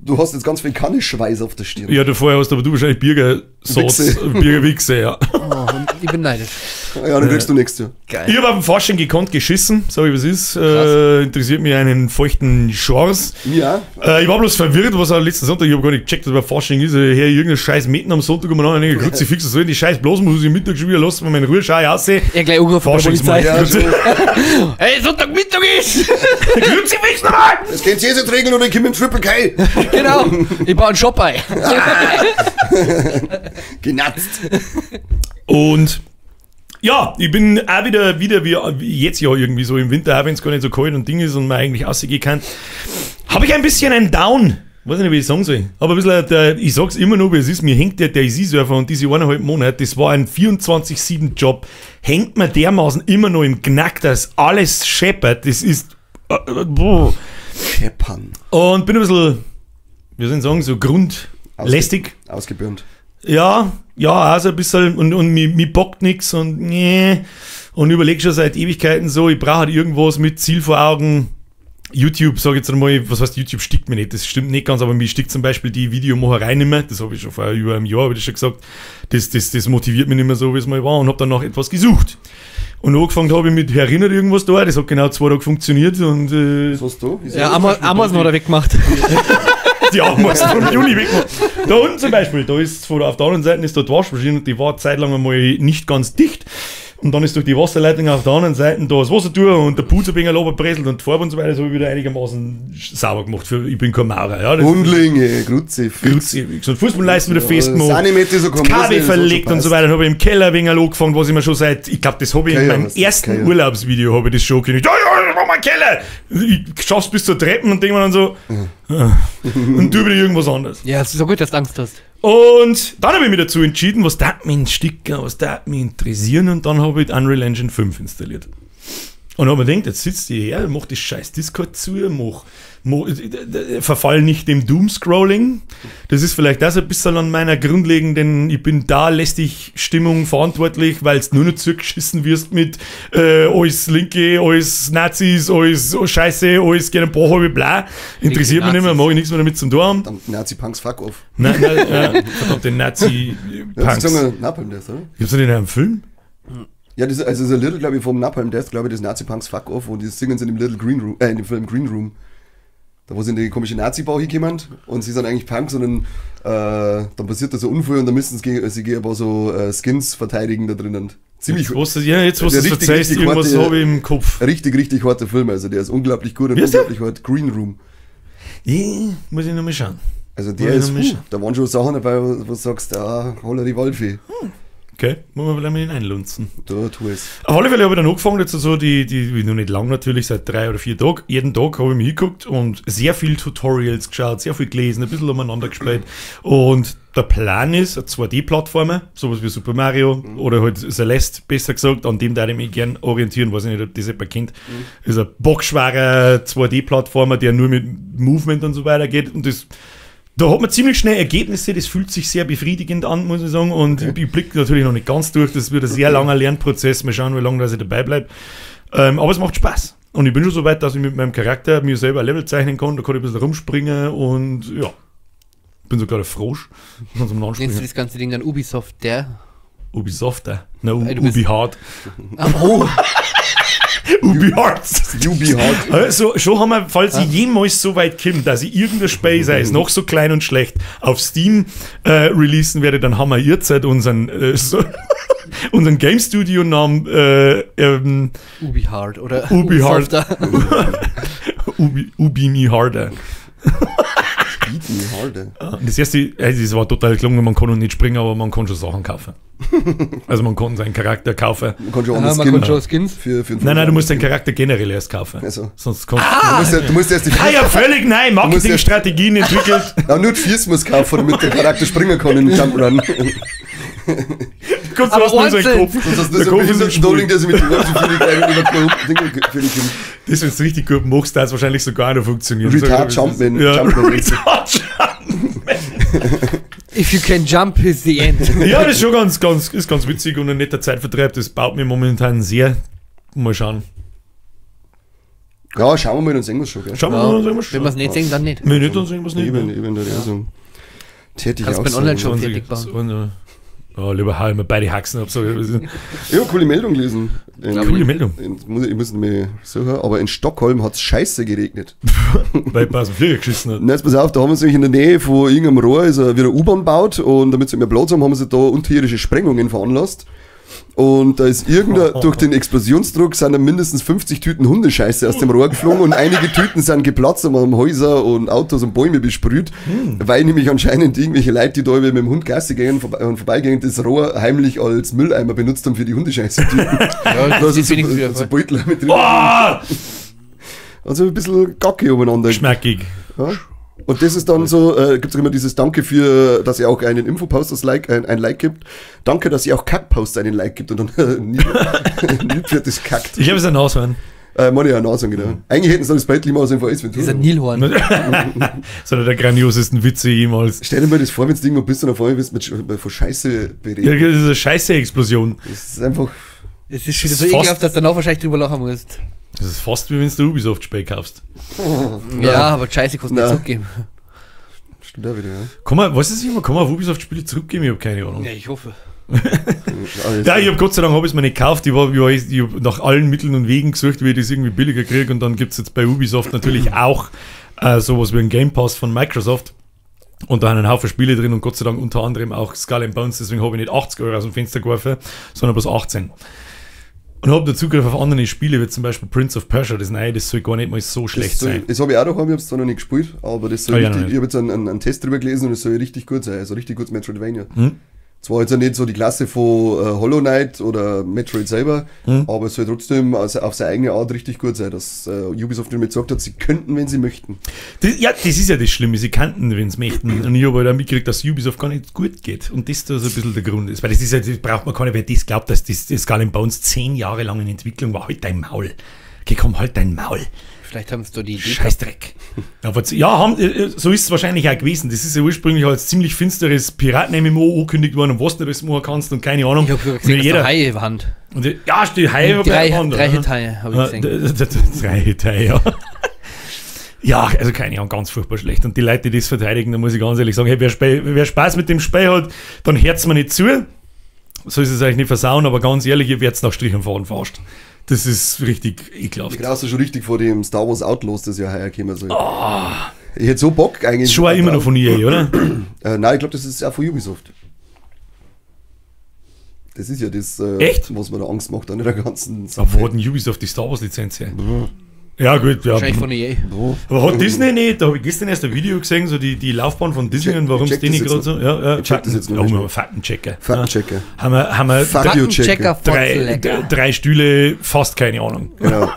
Du hast jetzt ganz viel Kanneschweiß auf der Stirn. Ja, vorher hast aber du wahrscheinlich Birger-Sauce, Birger-Wichse, ja. Oh, ich bin neidisch. Ja, dann kriegst du nichts, ja. Geil. Ich habe auf dem Fasching gekonnt geschissen, sag ich, was ist. Interessiert mich einen feuchten Schors. Ja. Ich war bloß verwirrt, was am letzten Sonntag, ich habe gar nicht gecheckt, was bei Fasching ist. Ich höre irgendeinen scheiß Meten am Sonntag um einen Kruzifix, was soll denn die scheiß bloß, muss ich Mittag schon wieder lassen, wenn meine Ruhe schau ich aussehe. Ja, gleich angerufen bei der Polizei. Ja, Hey, Sonntagmittag ist! Kruzifix nochmal! Das kennt Jesus regeln und ich komme im Triple K. Genau, ich baue einen Shop ein. Genatzt. Und ja, ich bin auch wieder wie jetzt ja irgendwie so im Winter, auch wenn es gar nicht so kalt und Ding ist und man eigentlich rausgehen kann, habe ich ein bisschen einen Down. Weiß nicht, wie ich sagen soll. Aber ein bisschen, ich sag's immer noch, wie es ist, mir hängt der DayZ-Surfer und diese 1,5 Monate, das war ein 24/7-Job, hängt mir dermaßen immer noch im Knack, dass alles scheppert. Das ist. Scheppern. Und bin ein bisschen, wie soll ich sagen, so grundlästig. Ausgebürnt. Ja, ja, also ein bisschen und mir bockt nix und nee. Und überleg schon seit Ewigkeiten so, ich brauche halt irgendwas mit Ziel vor Augen. YouTube, sag ich jetzt einmal, was heißt YouTube stickt mir nicht, das stimmt nicht ganz, aber mir stickt zum Beispiel die Videomacherei nicht mehr, das habe ich schon vor über einem Jahr, habe ich das schon gesagt, das motiviert mich nicht mehr so, wie es mal war und habe dann nach etwas gesucht. Und angefangen habe ich mit Erinnert irgendwas da, das hat genau 2 Tage funktioniert und was hast du? Ja, Amazon hat er weggemacht. Die Amazon vom Juni weggemacht. Da unten zum Beispiel, da ist von, auf der anderen Seite ist da die Waschmaschine und die war zeitlang einmal nicht ganz dicht. Und dann ist durch die Wasserleitung auf der anderen Seite da das Wasser durch und der Putz ein wenig runtergepresselt und die Farbe und so weiter, das habe ich wieder einigermaßen sauber gemacht. Für, ich bin kein Maurer. Ja, Hundlinge, Kruzifix. Und Fußballleisten wieder festgemacht. So Kabel verlegt und so weiter. Dann habe ich im Keller ein wenig angefangen, was ich mir schon seit, ich glaube, das habe ich in meinem ersten Urlaubsvideo habe ich das schon gekündigt. Ja, ja, mach mal Keller! Ich schaff's bis zur Treppe und denke mir dann so, und tu wieder irgendwas anderes. Ja, es ist so gut, dass du Angst hast. Und dann habe ich mich dazu entschieden, was darf mich sticken, was darf mich interessieren, und dann habe ich Unreal Engine 5 installiert. Und dann hab ich mir gedacht, jetzt sitzt die her, mach das scheiß Discord zu, verfall nicht dem Doomscrolling. Das ist vielleicht das ein bisschen an meiner grundlegenden, ich bin da lästig Stimmung verantwortlich, weil es nur noch zugeschissen wirst mit alles Linke, alles Nazis, alles Scheiße, alles gegen den bla. Interessiert mich nicht mehr, mag ich nichts mehr damit zum tun haben. Nazi-Punks, fuck off. Nein, nein, verdammte Nazi-Punks. Napalm Death, oder? Gibt's denn in einem Film? Ja, das ist, also das ist ein Little, glaube ich, vom Napalm Death, glaube ich, das Nazi-Punks fuck off und die singen sie in dem Little Green Room, in dem Film Green Room. Da wo sie in die komische Nazi-Bau hinkommen und sie sind eigentlich Punks und dann, dann passiert da so ein Unfall und dann müssen sie gegen ein paar so Skins verteidigen da drinnen. Ziemlich. Jetzt, ja, jetzt was du verzeihst, irgendwas habe ich im Kopf. Richtig, richtig harter Film, also der ist unglaublich gut und Wie unglaublich hart. Green Room. Ja, muss ich nochmal schauen. Also der ist, da waren schon Sachen dabei, wo du sagst, ah, holla die Waldfee. Okay, muss man vielleicht mal hineinlunzen. Da tu es. Auf alle Fälle habe ich dann angefangen, jetzt so die noch nicht lang natürlich, seit 3 oder 4 Tagen. Jeden Tag habe ich mich hingeguckt und sehr viel Tutorials geschaut, sehr viel gelesen, ein bisschen umeinander gespielt. Und der Plan ist, eine 2D-Plattformer, sowas wie Super Mario oder halt Celeste, besser gesagt, an dem da ich mich gern orientieren, weiß ich nicht, ob das jemand kennt. Ist ein bockschwerer 2D-Plattformer, der nur mit Movement und so weiter geht. Und das, da hat man ziemlich schnell Ergebnisse, das fühlt sich sehr befriedigend an, muss ich sagen. Und okay, ich blicke natürlich noch nicht ganz durch, das wird ein sehr langer Lernprozess. Mal schauen, wie lange dass ich dabei bleibe. Aber es macht Spaß. Und ich bin schon so weit, dass ich mit meinem Charakter mir selber ein Level zeichnen kann, da kann ich ein bisschen rumspringen und ja, bin sogar ein Frosch. Nennst du das ganze Ding dann Ubisoft, der? Ubisoft, der? Na, Ubi Hard. Oh! Ubi Hard. Ubi Hard. Also, schon haben wir, falls ich jemals so weit komme, dass ich irgendein Spiel, sei es noch so klein und schlecht, auf Steam releasen werde, dann haben wir jetzt unseren, unseren Game Studio Namen Ubi Hard oder Ubi Hard. Ubi me harder. Beat me harder. Das erste, das war total gelungen, man kann noch nicht springen, aber man kann schon Sachen kaufen. Also man kann seinen Charakter kaufen. Man kann schon, man kann schon Skins. Für nein, nein, du musst deinen Charakter generell erst kaufen. Also. Sonst kannst du musst erst die ja, völlig nein, Marketingstrategien entwickelt. Ja, nur die Füße musst kaufen, damit der Charakter springen kann in den Jump'n'Run. Kurz, du hast nur so einen Kopf. Sonst hast du so einen behinderten Dolling, der sich mit dem Arm so viel Dinge kommt. Das, wenn du es richtig gut machst, da es wahrscheinlich sogar noch funktionieren. Retard Jumpman. Ja, Retard Jumpman. If you can jump, is the end. Ja, das ist schon ganz, ganz, ist ganz witzig und ein netter Zeitvertreib. Das baut mir momentan sehr. Mal schauen. Ja, schauen wir mal, dann sehen wir es schon. Gell? Schauen wir mal, dann sehen wir schon. Wenn wir es nicht sehen, dann nicht. Wenn nicht, dann sehen wir es nicht. Eben, da ja. Tätig auch. Kannst du Online-Shop fertig bauen. Oh, lieber hau ich mir beide Haxen ab. So. Ich habe coole Meldung gelesen. Coole Meldung. Ich muss nicht mehr suchen, aber in Stockholm hat es scheiße geregnet. Weil man aus dem Flieger geschissen hat. Nein, jetzt pass auf, da haben sie nämlich in der Nähe von irgendeinem Rohr ist wieder U-Bahn gebaut und damit sie mehr Platz haben, haben sie da unterirdische Sprengungen veranlasst. Und da ist irgendein, durch den Explosionsdruck sind dann mindestens 50 Tüten Hundescheiße aus dem Rohr geflogen und einige Tüten sind geplatzt und haben Häuser und Autos und Bäume besprüht, weil nämlich anscheinend irgendwelche Leute, die da mit dem Hund Gassi gehen und vorbeigehen, das Rohr heimlich als Mülleimer benutzt haben für die Hundescheiße-Tüten. Ja, das ist so, so Beutel mit drin. Oh! Also ein bisschen Gacke umeinander. Schmackig. Ja? Und das ist dann so, gibt es immer dieses Danke für, dass ihr auch einen Infoposters Like, ein Like gibt. Danke, dass ihr auch Kackposts einen Like gibt und dann nie wird das kackt. Ich habe es ein Nashorn. Meine ja, ein Nashorn, genau. Eigentlich hätten sie das Bett lieber aus dem VS. Das ist ein Nilhorn. Das ist einer der grandiosesten Witze jemals. Stell dir mal das vor, wenn du irgendwo bist und auf einmal bist mit von Scheiße beredet. Ja, das ist eine Scheiße-Explosion. Das ist einfach. Es ist wieder so ekelhaft, dass du danach wahrscheinlich drüber lachen musst. Das ist fast wie wenn du Ubisoft-Spiel kaufst. Ja, aber Scheiße kannst du nicht zurückgeben. Stimmt auch wieder, ja. Kann man, was ist immer, kann man auf Ubisoft-Spiele zurückgeben? Ich hab keine Ahnung. Ja, ich hoffe. Ja, ich hab Gott sei Dank hab ich's mir nicht gekauft. Ich hab nach allen Mitteln und Wegen gesucht, wie ich das irgendwie billiger kriege. Und dann gibt's jetzt bei Ubisoft natürlich auch sowas wie einen Game Pass von Microsoft. Und da haben einen Haufen Spiele drin und Gott sei Dank unter anderem auch Skull and Bones. Deswegen habe ich nicht 80 Euro aus dem Fenster geworfen, sondern bloß 18. Und habe da Zugriff auf andere Spiele, wie zum Beispiel Prince of Persia, das neue, das soll gar nicht mal so schlecht sein. Das habe ich auch noch, ich habe es zwar noch nicht gespielt, aber das soll richtig, ich habe jetzt einen Test drüber gelesen und es soll richtig gut sein, also richtig gutes Metroidvania. Hm? Zwar jetzt ja nicht so die Klasse von Hollow Knight oder Metroid selber, aber es soll trotzdem auf seine eigene Art richtig gut sein, dass Ubisoft damit gesagt hat, sie könnten, wenn sie möchten. Das, ja, das ist ja das Schlimme, sie könnten, wenn sie möchten. Und ich habe halt auch mitgekriegt, dass Ubisoft gar nicht gut geht und das da so ein bisschen der Grund ist. Weil das ist ja, das braucht man gar nicht, wer das glaubt, dass das Skull and Bones 10 Jahre lang in Entwicklung war, halt dein Maul. Geh, komm, halt dein Maul. Vielleicht haben sie da die Idee. Scheißdreck. Aber, ja, so ist es wahrscheinlich auch gewesen. Das ist ja ursprünglich als ziemlich finsteres Piraten-MMO angekündigt worden und was du alles machen kannst und keine Ahnung. Ich habe sogar gesehen, dass Haie Hand. Und ja, steht Haie drei Hit-Haie, habe ich gesehen. 3 Hit-Haie, ja. Ja, also keine Ahnung, ganz furchtbar schlecht. Und die Leute, die das verteidigen, da muss ich ganz ehrlich sagen, hey, wer Spaß mit dem Spiel hat, dann hört's mir nicht zu. So ist es eigentlich nicht versauen, aber ganz ehrlich, ihr werdet's nach Strich und Faden verarscht. Das ist richtig ekelhaft. Ich graust schon richtig vor dem Star Wars Outlaws, das ja heuer gekommen soll. Oh. Ich hätte so Bock eigentlich. Schon auch immer noch von EA, oder? Nein, ich glaube, das ist auch von Ubisoft. Das ist ja das, echt? Was mir da Angst macht an der ganzen Sache. Aber wo hat denn Ubisoft die Star Wars Lizenz her? Ja, gut, ja. Wahrscheinlich von EA. Aber hat Disney nicht, da habe ich gestern erst ein Video gesehen, so die Laufbahn von Disney und warum es denen gerade so. Ja, ja, Fakten, Faktenchecker. Faktenchecker. Ja. Haben wir Faktenchecker, drei Stühle, fast keine Ahnung. Genau.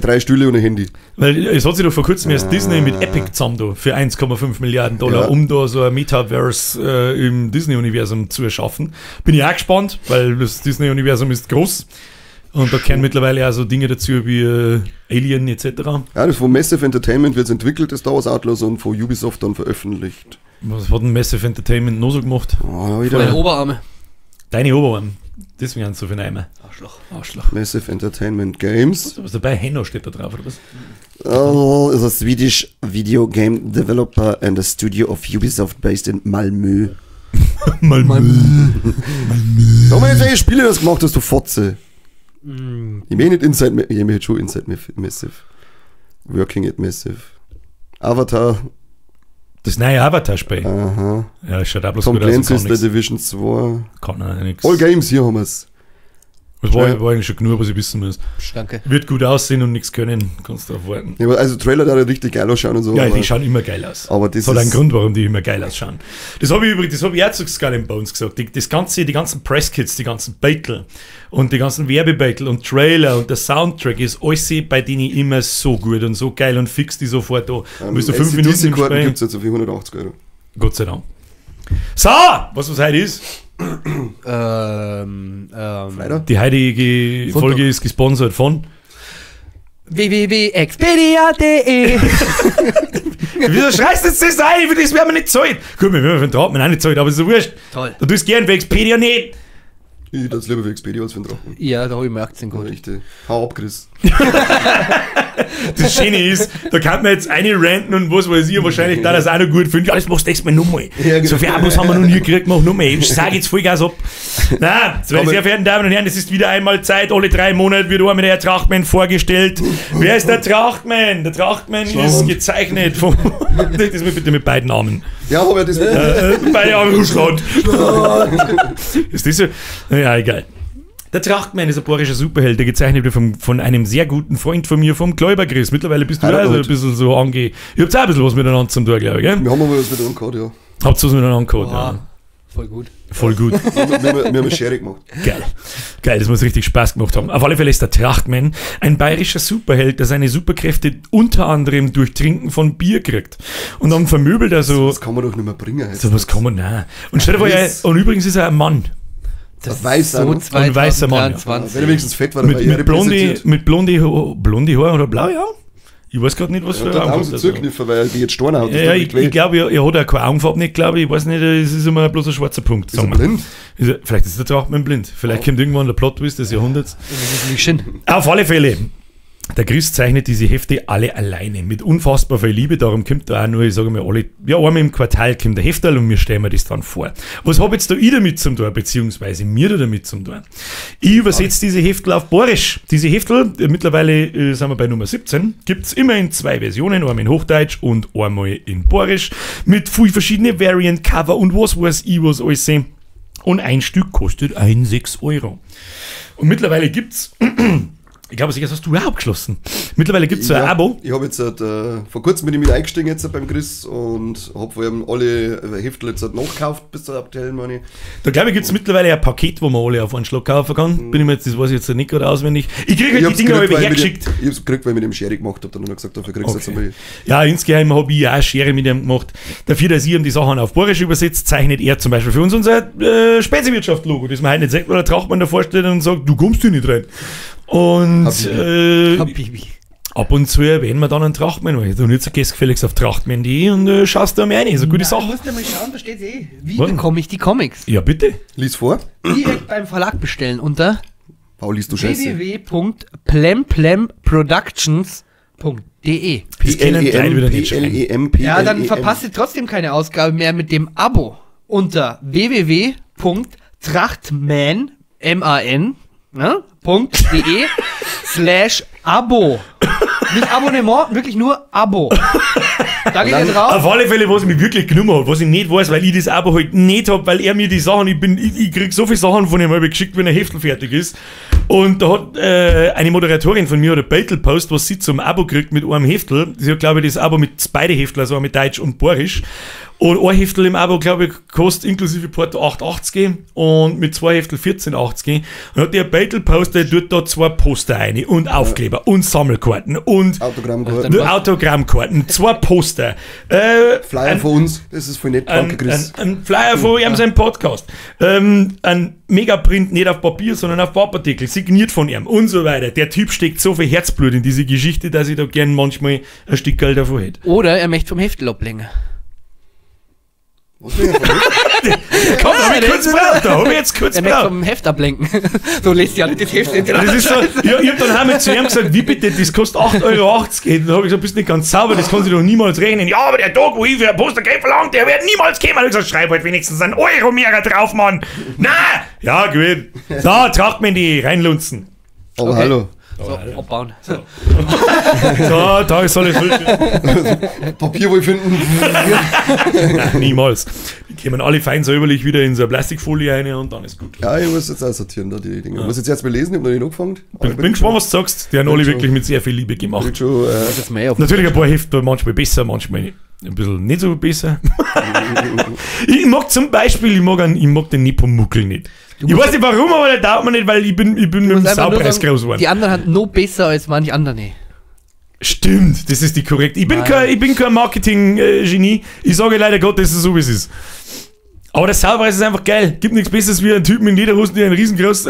drei Stühle und ein Handy. Weil es hat sich doch vor kurzem erst Disney mit Epic zusammen da für 1,5 Milliarden Dollar, ja, um da so ein Metaverse im Disney-Universum zu erschaffen. Bin ich auch gespannt, weil das Disney-Universum ist groß. Und da kehren mittlerweile auch so Dinge dazu wie Alien etc. Ja, das von Massive Entertainment wird entwickelt, das Star Wars Outlaws, und von Ubisoft dann veröffentlicht. Was hat denn Massive Entertainment noch so gemacht? Oh, wieder. Deine Oberarme. Deine Oberarme. Deswegen haben sie so viel Eimer. Arschloch. Arschloch. Massive Entertainment Games. Was dabei? Henno steht da drauf, oder was? Oh, is a Swedish video game developer and a studio of Ubisoft based in Malmö. Malmö. Malmö. Sag mal jetzt, welche Spiele das gemacht hast, du Fotze. Ich meine nicht Inside, ich meine schon Inside Massive. Working at Massive. Avatar. Das neue Avatar-Spiel. Aha. Ja, schaut auch bloß Tom gut aus. Clancy's The Division 2. Kann auch nix. All Games, hier haben wir's. Das war eigentlich schon genug, was ich wissen muss. Danke. Wird gut aussehen und nichts können. Kannst du darauf warten. Ja, aber also Trailer da richtig geil ausschauen und so. Ja, aber die schauen immer geil aus. Aber das hat ist einen Grund, warum die immer geil ausschauen. Das habe ich übrigens, das habe ich auch zu Skull and Bones gesagt. Die ganzen Presskits, die ganzen Battle und die ganzen Werbebattle und Trailer und der Soundtrack ist alles bei denen immer so gut und so geil und fix die sofort da. Bist du 5 Minuten im Spiel. Gibt es jetzt auf 180 Euro. Gott sei Dank. So, was heute ist? Die heutige Folge ist gesponsert von www.expedia.de. Wieso schreist du jetzt das ein? Für das werden wir nicht zahlen. Gut, wir werden für den Drahtmann auch nicht zahlen, aber ist so wurscht. Toll. Du tust gern für Expedia nicht. Ich das lieber für Expedia als für den Drahtmann. Ja, da habe ich mir Aktien geholt. Richtig. Hau ab, Chris. Das Schöne ist, da kann man jetzt eine ranten und was weiß ich, wahrscheinlich da das auch noch gut finden. Ja, das machst du nächstes Mal nochmal. Ja, genau. So viele Abos haben wir noch nie gekriegt, mach nochmal. Ich sag jetzt Vollgas ab. Nein, meine sehr verehrten Damen und Herren, es ist wieder einmal Zeit. Alle 3 Monate wird einmal der Trachtmann vorgestellt. Wer ist der Trachtmann? Der Trachtmann ist gezeichnet von. Das bitte mit beiden Armen. Ja, aber das mit beide Arme, Russland. Ist das so? Ja, egal. Der Trachtmann ist ein bayerischer Superheld, der gezeichnet wird von einem sehr guten Freund von mir, vom Kläuber Chris. Mittlerweile bist du also ein bisschen so ange... Ihr habt auch ein bisschen was miteinander zum tun, glaube ich, gell? Wir haben aber was miteinander gehabt, ja. Habt ihr was miteinander gehabt, ja. Voll gut. Voll gut. Wir haben eine Schere gemacht. Geil. Geil, das muss richtig Spaß gemacht haben. Auf alle Fälle ist der Trachtmann ein bayerischer Superheld, der seine Superkräfte unter anderem durch Trinken von Bier kriegt. Und dann vermöbelt er so... Das kann man doch nicht mehr bringen. So was kann man, nein. Und stell dir vor, und übrigens ist er ein Mann. Das weißer, so ein weißer Mann. Ja. Wenn er wenigstens fett war, mit blonde Haare oder blaue Augen? Ich weiß gerade nicht, was für Augen. Augen so zugekniffen, weil die jetzt Storn hat. Ja, ich glaube, er hat auch keine Augenfarbe nicht, glaube ich. Ich weiß nicht, es ist immer bloß ein schwarzer Punkt. Ist er blind? Vielleicht ist der Trachtmann blind. Vielleicht kommt irgendwann der Plot-Twist des Jahrhunderts. Auf alle Fälle. Der Chris zeichnet diese Hefte alle alleine, mit unfassbar viel Liebe, darum kommt da auch nur, ich sage mal, alle, ja, einmal im Quartal kommt der Hefterl und wir stellen mir das dann vor. Was hab jetzt da ich damit zum Tor, beziehungsweise mir da damit zum Tor? Ich übersetze diese Heftel auf Bayerisch. Diese Heftel, mittlerweile sind wir bei Nummer 17, gibt's immer in 2 Versionen, einmal in Hochdeutsch und einmal in Bayerisch, mit viel verschiedene Variant, Cover und was weiß ich, was alles sehen. Und ein Stück kostet 6 Euro. Und mittlerweile gibt's... Ich glaube, das hast du auch abgeschlossen. Mittlerweile gibt es so ein Abo. Ich habe jetzt vor kurzem bin ich mit eingestiegen jetzt beim Chris und habe vor allem alle Heftel jetzt nachgekauft bis zur aktuellen, meine ich. Da glaube ich, gibt es mittlerweile ein Paket, wo man alle auf einen Schlag kaufen kann. Bin ich mir jetzt, das weiß ich jetzt nicht gerade auswendig. Ich kriege halt die Dinger alle hergeschickt. Ich hab's gekriegt, weil ich mit dem Schere gemacht habe. Dann hat er gesagt, dafür kriegst du jetzt einmal. Ja, insgeheim habe ich auch Schere mit ihm gemacht. Dafür, dass ich ihm die Sachen auf Bayerisch übersetzt, zeichnet er zum Beispiel für uns unser Speziwirtschaft-Logo, das man heute nicht sieht, weil der Trachtmann davor steht und sagt, du kommst hier nicht rein. Und Habibi. Ab und zu erwähnen wir dann einen Trachtmann. Und jetzt gehst du gefälligst auf trachtmann.de und schaust da mal rein. Ist eine gute Sache. Musst du mal schauen, da steht's eh. Wie Was? bekomme ich die Comics? Ja, bitte. Lies vor. Direkt beim Verlag bestellen unter Paul, liest du Scheiße. www.plemPlemProductions.de. Das können die Leute wieder nicht schreiben. P-L-E-M, P-L-E-M. Ja, dann verpasst ihr trotzdem keine Ausgabe mehr mit dem Abo unter www.trachtman, M-A-N, ne, .de /Abo. Nicht Abonnement, wirklich nur Abo. Da geht ihr drauf. Auf alle Fälle, was mich wirklich genommen hat, was ich nicht weiß, weil ich das Abo halt nicht hab, weil er mir die Sachen, ich krieg so viele Sachen von ihm halb geschickt, wenn ein Heftel fertig ist. Und da hat eine Moderatorin von mir hat ein Battle Post, was sie zum Abo kriegt mit einem Heftel. Sie hat, glaube ich, das Abo mit beide Heftel, also mit Deutsch und Bayerisch. Und ein Heftel im Abo, glaube ich, kostet inklusive Porto 8,80 und mit zwei Heftel 14,80. Und hat der Battle Post, der tut da zwei Poster rein und Aufkleber und Sammelkarten und Autogrammkarten. nur Autogrammkarten, zwei Poster. Flyer von uns, das ist voll nett. Danke, Chris. Ein Flyer von ihm, seinem Podcast. Ein Megaprint, nicht auf Papier, sondern auf Pappardeckel, signiert von ihm und so weiter. Der Typ steckt so viel Herzblut in diese Geschichte, dass ich da gern manchmal ein Stück Geld davon hätte. Oder er möchte vom Heftel ablenken. Was will ich von Komm, da hab ich kurz gebraucht, da hab ich jetzt kurz Er möchte gebraucht. vom Heft ablenken. So lest ja nicht das Heft. Das ist so, ja, ich hab dann auch mit zu ihm gesagt, wie bitte, das kostet 8,80 Euro. Und dann hab ich gesagt, bist nicht ganz sauber, das kannst du doch niemals rechnen. Ja, aber der Tag, wo ich für ein Poster Geld verlangt, der wird niemals kommen. Ich hab gesagt, schreib halt wenigstens einen Euro mehr drauf, Mann. Na, ja, gut. So, tracht mir die reinlunzen. Aber Okay. hallo. So, abbauen. So, da ist alles Papier wohl finden. Nein, niemals. Die kommen alle fein säuberlich wieder in so eine Plastikfolie rein und dann ist gut. Ja, ich muss jetzt auch sortieren, da die Dinge. Ich muss jetzt erst mal lesen, ich hab noch nicht angefangen. Aber Bin gespannt, was du sagst. Die haben alle wirklich mit sehr viel Liebe gemacht. bin schon, Das ist mir auf. Natürlich ein paar Hefte, manchmal besser, manchmal ein bisschen nicht so besser. Ich mag zum Beispiel, ich mag den Nepomuckel nicht. Du Ich musst- weiß nicht warum, aber der taugt mir nicht, weil ich bin mit dem musst einfach nur Saupreis sagen, groß geworden. Die anderen hat no besser als manch andere. Stimmt, das ist die korrekte. Ich bin kein Marketing-Genie. Ich sage leider Gott, das ist so, wie es ist. Aber der Saupreis ist einfach geil. Gibt nichts Besseres wie einen Typen in Lederhosen, der einen riesengroß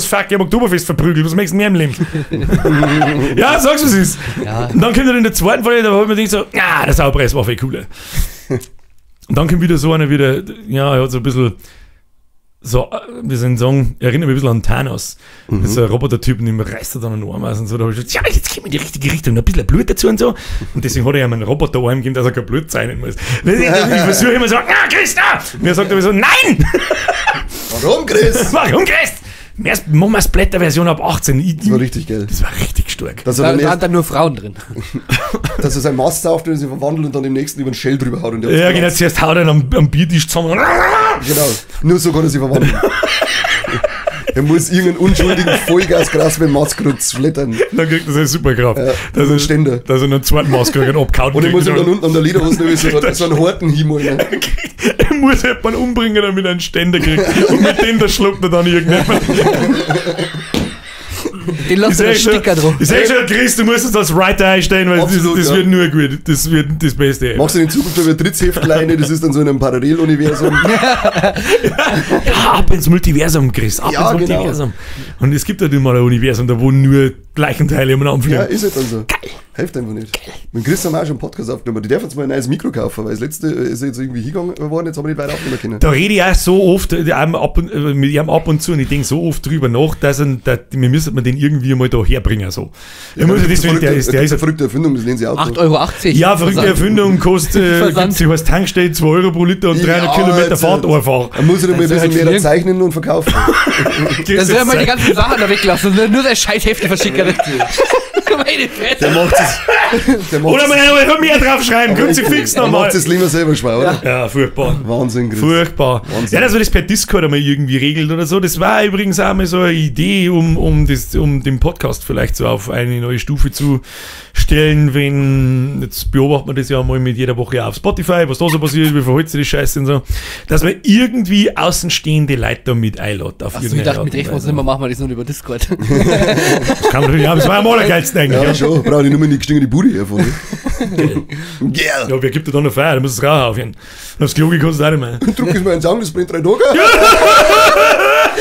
Fuck am Oktoberfest verprügelt. Was möchtest du mehr im Leben? Ja, sag's, was es ist. Ja. Und dann kommt er in der zweiten Folge, da hab ich mir gedacht so, ja, der Saupreis war viel cooler. Und dann kommt wieder so einer wieder, ja, er hat so ein bisschen, so, wir sind sagen, erinnert mich ein bisschen an Thanos. Das ist so ein Roboter-Typ und ihm reißt er dann einen Arm aus und so. Da hab ich gesagt, ja, jetzt geht mir in die richtige Richtung, ein bisschen Blut dazu und so. Und deswegen hat er ihm einen Roboterarm gegeben, dass er kein Blut sein muss. Ich versuche immer so, ah, Chris, da! Und er sagt aber so, nein! Warum, Chris? Warum, Chris? Machen wir Splatter-Version ab 18. Das war richtig geil. Das war richtig stark. Dass er, Da, dann da erst, hat dann nur Frauen drin. dass er sein Mast sauft und sich verwandelt und dann im nächsten über den Shell drüber haut. Und der Ja, genau, zuerst haut er ihn am Biertisch zusammen. Genau. Nur so kann er sich verwandeln. Er muss irgendeinen unschuldigen Vollgasgras mit dem Maskrutz flattern. Dann kriegt er seine Superkraft. Ja, dass er, Ständer. Dass er einen zweiten Maskrieg abgehauen Und er muss kriegt. ihm dann unten an der Lederhose so einen Horten hinmalen. Er muss jemanden umbringen, damit er einen Ständer kriegt. Und mit dem, da schluckt er dann irgendjemand. Den lässt er den Sticker drauf. Ich sag schon, Chris, du musst es als Writer einstellen, weil Absolut, das ja. wird nur gut. Das wird das Beste. Machst du in Zukunft über Drittsheft-Leine, das ist dann so in einem Paralleluniversum. Ja, ab ins Multiversum, Chris. Ab Ja, ins genau. Multiversum. Und es gibt halt immer ein Universum, da wo nur Leichenteile umeinander fliegen. Ja, ist halt dann so. Geil. Hilft einfach nicht. Geil. Mit Chris haben wir auch schon einen Podcast aufgenommen. Die darf jetzt mal ein neues Mikro kaufen, weil das letzte ist jetzt irgendwie hingegangen worden, jetzt haben wir nicht weiter aufnehmen können. Da rede ich auch so oft mit ihm ab und zu und ich denke so oft drüber nach, dass wir müssen den irgendwie mal da herbringen. So. Ich muss ja deswegen, der ist, der ist eine verrückte Erfindung, das lehnen sie auch. 8,80 Euro. Ja, verrückte Erfindung kostet, Versand. sie heißt Tankstelle, 2 Euro pro Liter und 300 Ja, Kilometer jetzt, Fahrt einfach. Man muss ja mal ein Das ist bisschen halt mehr zeichnen und verkaufen. Dann soll er mal die ganzen Sachen da weglassen und nur sein scheiß Hefte verschicken. Meine Fresse. Der macht es. Der macht Oder mal einen Euro mehr draufschreiben, Kruzifix Der nochmal. macht es lieber selber schwer, oder? Ja, furchtbar. Wahnsinn, Chris. Furchtbar. Wahnsinn. Ja, dass man das per Discord einmal irgendwie regelt oder so. Das war übrigens auch mal so eine Idee, um den Podcast vielleicht so auf eine neue Stufe zu stellen, wenn, jetzt beobachtet man das ja mal mit jeder Woche auf Spotify, was da so passiert, wie verhält sich die Scheiße und so, dass man irgendwie außenstehende Leute da mit einlädt. Auf Achso, ich dachte, mit treffen wir uns nicht mehr, machen wir das nur über Discord. Das kann man natürlich, aber das war am allergeilsten eigentlich. Ja, Ja, schon. Brauche ich nur mehr die gestiegene Bude hervon. Gell. Ja, wer gibt dir da noch Feuer? Da muss es Rauch aufhören. Und aufs Klo kannst du auch nicht mehr. Druck ist mir ein Song, das brennt 3 Tage.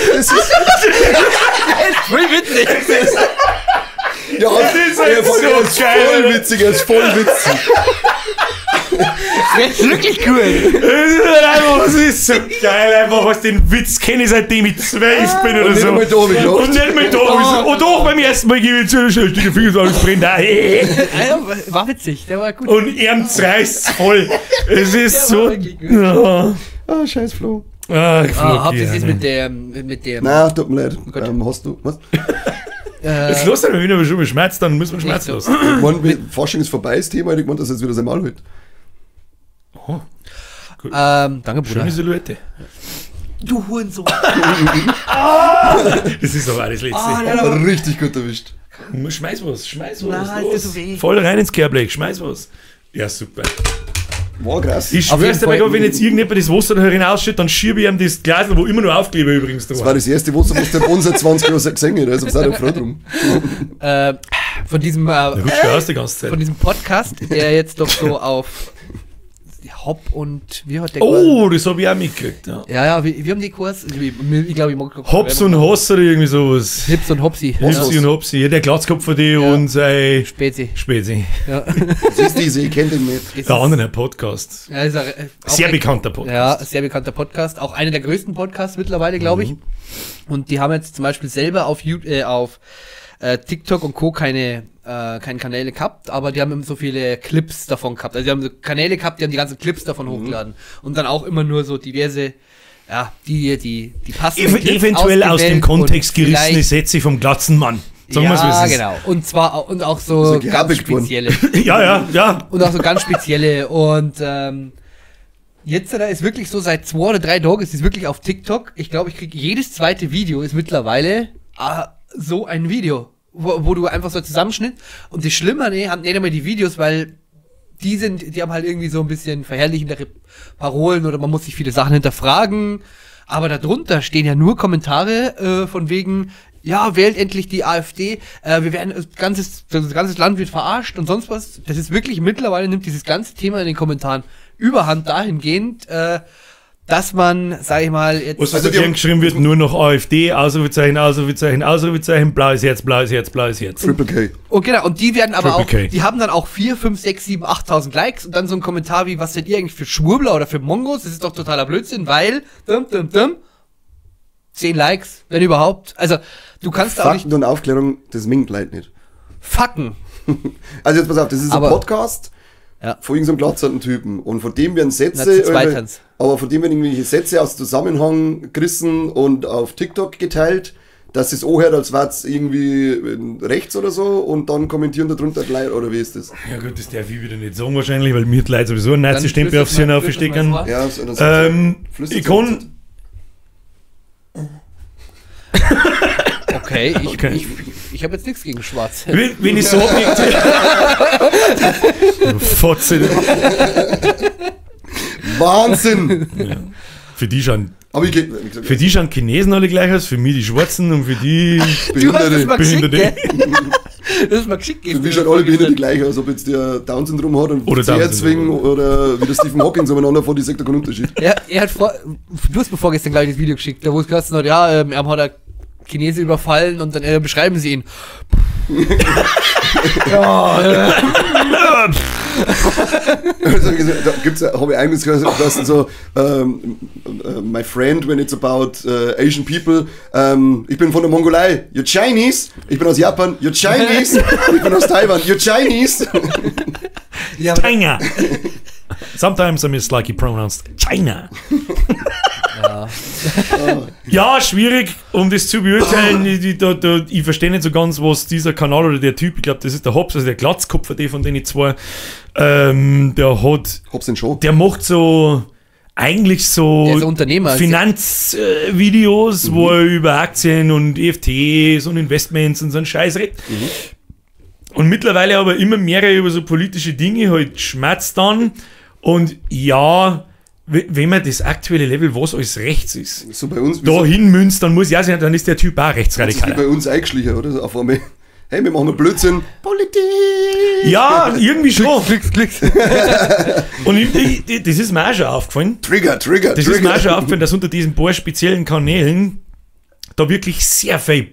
Das ist voll witzig. Ja, Das ist er halt so ist geil, voll oder? witzig, er ist voll witzig. Das ist wirklich cool. Das ist so geil, einfach, was den Witz kenne ich, seitdem ich 12 bin oder Und nicht so. einmal da hab ich gelacht. Und nicht mal da hab ich so. Und doch beim ersten Mal gebe ich zu, die Finger so alles brennt. Ah, hey. Ja, war witzig, der war gut. Und er zerreißt's voll. Es ist Der so. war wirklich gut. Ja. Ah, scheiß Flo. Ah, Ah, habt ihr ja, es ne. mit dem. Na, tut mir leid. Gott. Hast du, was? Jetzt los, wenn wir schon schmerzt, dann müssen wir Schmerz Nicht los. Ich mein, Fasching ist vorbei, das Thema. Ich meine, dass er jetzt wieder sein Maul holt. Oh, Danke, Bruder. schöne Silhouette. Du Hurensohn. Das ist aber auch das Letzte. Ah, ja, Aber richtig gut erwischt. Schmeiß was, schmeiß was. Nein, los. ist das so weh. Voll rein ins Kehrblech, schmeiß was. Ja, super. War krass. Ich Auf schwör's jeden dir, bei Fall. Gott, wenn jetzt irgendjemand das Wasser da hinausschüttet, dann schiebe ich ihm das Glas, wo immer nur Aufkleber übrigens Das drauf. war das erste Wasser, was der Boden seit 20 Jahren gesehen hat. Also seid ihr froh drum. Von diesem, Rutscht du aus die ganze von Zeit. diesem Podcast, der jetzt doch so auf Hop und wie hat der Oh, das hab ich auch mitgekriegt. Ja. Ja, ja, wir haben die Kurs. Ich glaube, ich mag Hops und Hoss oder irgendwie sowas. Hips und Hopsi. Hopsi und Hopsi. Ja, der Glatzkopf von dir Ja. und sein Spezi. Spezi. Ja. Das ist diese, ich kenne den nicht. Das Der ist- andere Podcast. Ja, ist auch Sehr bekannter Podcast. Ja, sehr bekannter Podcast. Auch einer der größten Podcasts mittlerweile, glaube ich. Mhm. Und die haben jetzt zum Beispiel selber auf, auf TikTok und Co. keine Kanäle gehabt, aber die haben immer so viele Clips davon gehabt. Also die haben so Kanäle gehabt, die haben die ganzen Clips davon hochgeladen. Und dann auch immer nur so diverse, ja, die passenden Clips Eventuell aus dem ausgewählt Kontext und gerissene vielleicht- Sätze vom Glatzenmann. Sagen wir's, wie Ja, es ist. genau. Und zwar und auch so Ist er ganz gehabigt worden. spezielle. Ja, ja, ja. Und auch so ganz spezielle. Und jetzt da ist wirklich so, seit 2 oder 3 Tagen ist es wirklich auf TikTok. Ich glaube, ich kriege jedes zweite Video ist mittlerweile so ein Video, wo du einfach so Zusammenschnitt. Und die Schlimmer, ne, haben nicht einmal die Videos, weil die haben halt irgendwie so ein bisschen verherrlichendere Parolen oder man muss sich viele Sachen hinterfragen. Aber darunter stehen ja nur Kommentare von wegen, ja, wählt endlich die AfD, wir werden, das ganze Land wird verarscht und sonst was. Das ist wirklich, mittlerweile nimmt dieses ganze Thema in den Kommentaren überhand dahingehend, dass man, sag ich mal, jetzt. Was Also also die haben- geschrieben wird, nur noch AfD, Ausrufezeichen, Ausrufezeichen, Ausrufezeichen, blaues Herz, blaues Herz, blaues Herz. Triple K. Und genau, und die werden aber Triple auch, K. die haben dann auch 4, 5, 6, 7, 8.000 Likes und dann so ein Kommentar wie, was seid ihr eigentlich für Schwurbler oder für Mongos? Das ist doch totaler Blödsinn, weil, dum, dum, dum, 10 Likes, wenn überhaupt. Also, du kannst da auch nicht Fakten und Aufklärung, das mingt Leute nicht. fucken. Also jetzt pass auf, das ist Aber- ein Podcast Ja. von irgendeinem glatzerten Typen und von dem werden Na, Sätze, zu zweit haben's. aber von dem werden irgendwelche Sätze aus Zusammenhang gerissen und auf TikTok geteilt, dass es anhört, als wäre es irgendwie rechts oder so und dann kommentieren da drunter gleich, oder wie ist das? Ja gut, das darf ich wieder nicht sagen wahrscheinlich, weil mir die Leute sowieso einen Nazi-Stempel Dann auf sich flüstert mal- aufstecken. flüstert mal Ja, so, dann sagt Flüstert Ich so. kann, Okay, Okay. ich habe jetzt nichts gegen Schwarz. wenn ich so objektiv... Du Fotze. Wahnsinn! Für die schauen, Aber ich, wie gesagt, für die schauen Chinesen alle gleich aus, für mich die Schwarzen und für die... Du hast das Behinderte. mal geschickt, Behinderte. gell? Das ist mal geschickt. Für mich schauen alle Behinderte gleich aus, ob jetzt der Down-Syndrom hat und Oder Down-Syndrom Down-Syndrom. oder wie der Stephen Hawking so umeinander vor, die sagt da keinen Unterschied. Er, er hat vor, du hast mir vorgestern, glaube ich, das Video geschickt, da wo es geheißen hat, ja, er hat ein Chinese überfallen und dann beschreiben sie ihn. Ja, Also, da gibt's, habe ich eigentlich gehört, dass so, my friend, when it's about Asian people, ich bin von der Mongolei, you're Chinese, ich bin aus Japan, you're Chinese, ich bin aus Taiwan, you're Chinese. ja, aber China. Sometimes I mislike he pronounced China. Ja. Ja, schwierig, um das zu beurteilen. Ich verstehe nicht so ganz, was dieser Kanal oder der Typ, ich glaube, das ist der Hobbs, also der Glatzkopf, der von denen zwei, der hat, Hobbs and Shaw. der macht so eigentlich so Der ist Unternehmer. Finanzvideos, wo er über Aktien und EFTs und Investments und so einen Scheiß redet. Und mittlerweile aber immer mehr über so politische Dinge halt schmerzt dann. Und ja, wenn man das aktuelle Level, was alles rechts ist, So bei uns, wie da so, hinmünzt, dann muss ich auch sagen, dann ist der Typ auch das ist wie rechtsradikal. bei uns eingeschlichen, oder? So auf einmal, hey, wir machen nur Blödsinn. Politik! Ja, irgendwie schon. Klicks, Klicks. Und das ist mir auch schon aufgefallen. Trigger, Trigger, Das Trigger. ist mir auch schon aufgefallen, dass unter diesen paar speziellen Kanälen da wirklich sehr viel,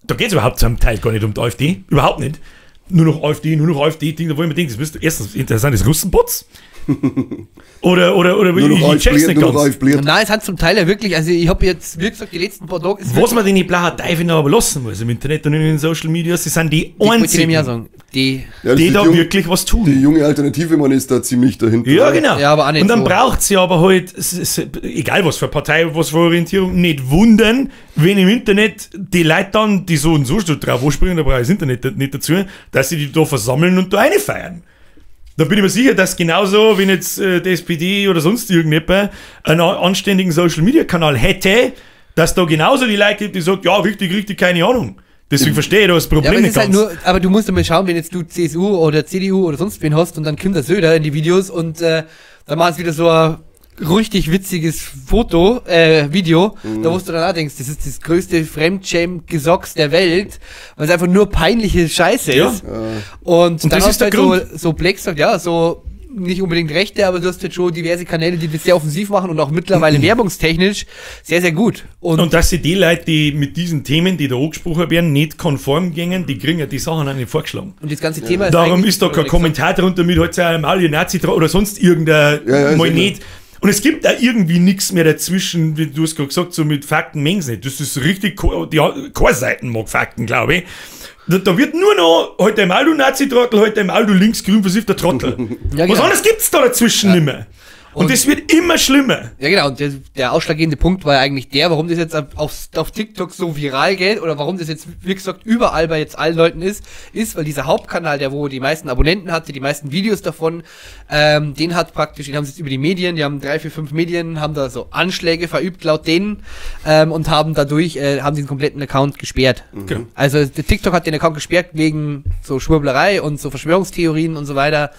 da geht es überhaupt zum Teil gar nicht um die AfD, überhaupt nicht. Nur noch AfD, Ding, da wo ich mir denke, das müsste erstens interessant, ist Russenbots. Oder nur noch ich check's nicht ganz. Nein, es hat zum Teil ja wirklich, also ich habe jetzt, wie gesagt, die letzten paar Tage... Was man denn die blaue Teufel noch aber lassen muss im Internet und in den Social Media, sie sind die einzigen, die da wirklich was tun. Die junge Alternative, man ist da ziemlich dahinter. Ja, genau. Ja, aber auch nicht und dann so. Braucht sie aber halt, egal was für Partei, was für Orientierung, nicht wundern, wenn im Internet die Leute dann, die so und so drauf anspringen, da brauche ich das Internet nicht dazu, dass sie die da versammeln und da reinfeiern. Da bin ich mir sicher, dass genauso, wenn jetzt die SPD oder sonst irgendjemand einen anständigen Social-Media-Kanal hätte, dass da genauso die Leute gibt, die sagt, ja, richtig, richtig, keine Ahnung. Deswegen verstehe ich da das Problem ja, aber nicht es ist ganz. Halt nur, aber du musst mal schauen, wenn jetzt du CSU oder CDU oder sonst wen hast und dann kommt der Söder in die Videos und dann machen sie wieder so ein richtig witziges Foto, Video, da wo du dann auch denkst, das ist das größte Fremdschäm-Gesocks der Welt, weil es einfach nur peinliche Scheiße ist. Ja. Und dann das hast ist du der halt Grund. so Black sagt, ja, so nicht unbedingt Rechte, aber du hast halt schon diverse Kanäle, die das sehr offensiv machen und auch mittlerweile werbungstechnisch sehr, sehr gut. Und dass sie die Leute, die mit diesen Themen, die da angesprochen werden, nicht konform gingen, die kriegen ja die Sachen auch nicht vorgeschlagen. Und das ganze Thema ist Darum ist da kein Kommentar drunter mit, halt sei einmal ihr Nazi oder sonst irgendein mal nicht. Und es gibt da irgendwie nichts mehr dazwischen, wie du es gerade gesagt hast, so mit Fakten mengen nicht. Das ist richtig, die, keine Seiten mag Fakten, glaube ich. Da wird nur noch, heute einmal du Nazi-Trottel, heute einmal du linksgrün versiffter Trottel. Ja, genau. Was anderes gibt's da dazwischen nicht mehr. Und das wird immer schlimmer. Ja, genau. Und der ausschlaggebende Punkt war ja eigentlich der, warum das jetzt auf TikTok so viral geht oder warum das jetzt, wie gesagt, überall bei jetzt allen Leuten ist, weil dieser Hauptkanal, der wo die meisten Abonnenten hatte, die meisten Videos davon, den hat praktisch, den haben sie jetzt über die Medien, die haben 3, 4, 5 Medien, haben da so Anschläge verübt laut denen, und haben dadurch, haben diesen kompletten Account gesperrt. Mhm. Also TikTok hat den Account gesperrt wegen so Schwurblerei und so Verschwörungstheorien und so weiter.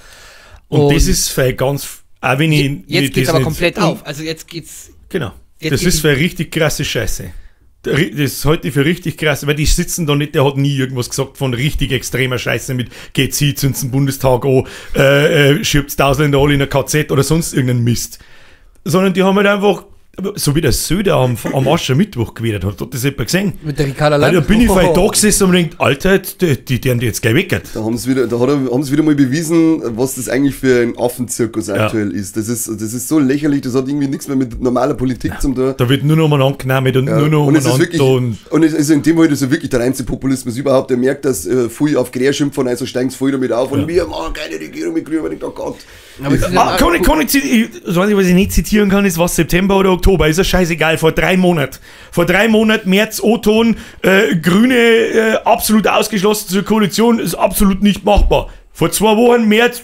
Und das ist für ganz... Auch wenn ich jetzt geht's aber komplett auf. Also jetzt geht's. Genau. Jetzt das ist für richtig krasse Scheiße. Das halte ich für richtig krass, weil die sitzen da nicht, der hat nie irgendwas gesagt von richtig extremer Scheiße mit geht sie zündet den Bundestag an, schiebt die Ausländer alle in ein KZ oder sonst irgendeinen Mist. Sondern die haben halt einfach, so wie der Söder am Aschermittwoch gewählt hat, hat das jemand gesehen? Mit der Ricarda Lang. Da bin ich vielleicht da gesessen und denkt, Alter, die haben die jetzt gleich weggehört. Da haben sie wieder, wieder mal bewiesen, was das eigentlich für ein Affenzirkus aktuell ist. Das ist so lächerlich, das hat irgendwie nichts mehr mit normaler Politik zu tun. Da wird nur noch umeinander genommen und nur noch umeinander. Und es ist in dem Fall so wirklich der reinste Populismus überhaupt. Der merkt, dass viel auf Gräer schimpfen, also steigen sie voll damit auf und wir machen keine Regierung mit Grünen. Und ich denke, oh Gott. Das Einzige, was ich nicht zitieren kann, ist was September oder Oktober, ist ja scheißegal, vor 3 Monaten. Vor 3 Monaten, März, O-Ton, Grüne absolut ausgeschlossen zur Koalition, ist absolut nicht machbar. Vor 2 Wochen, März,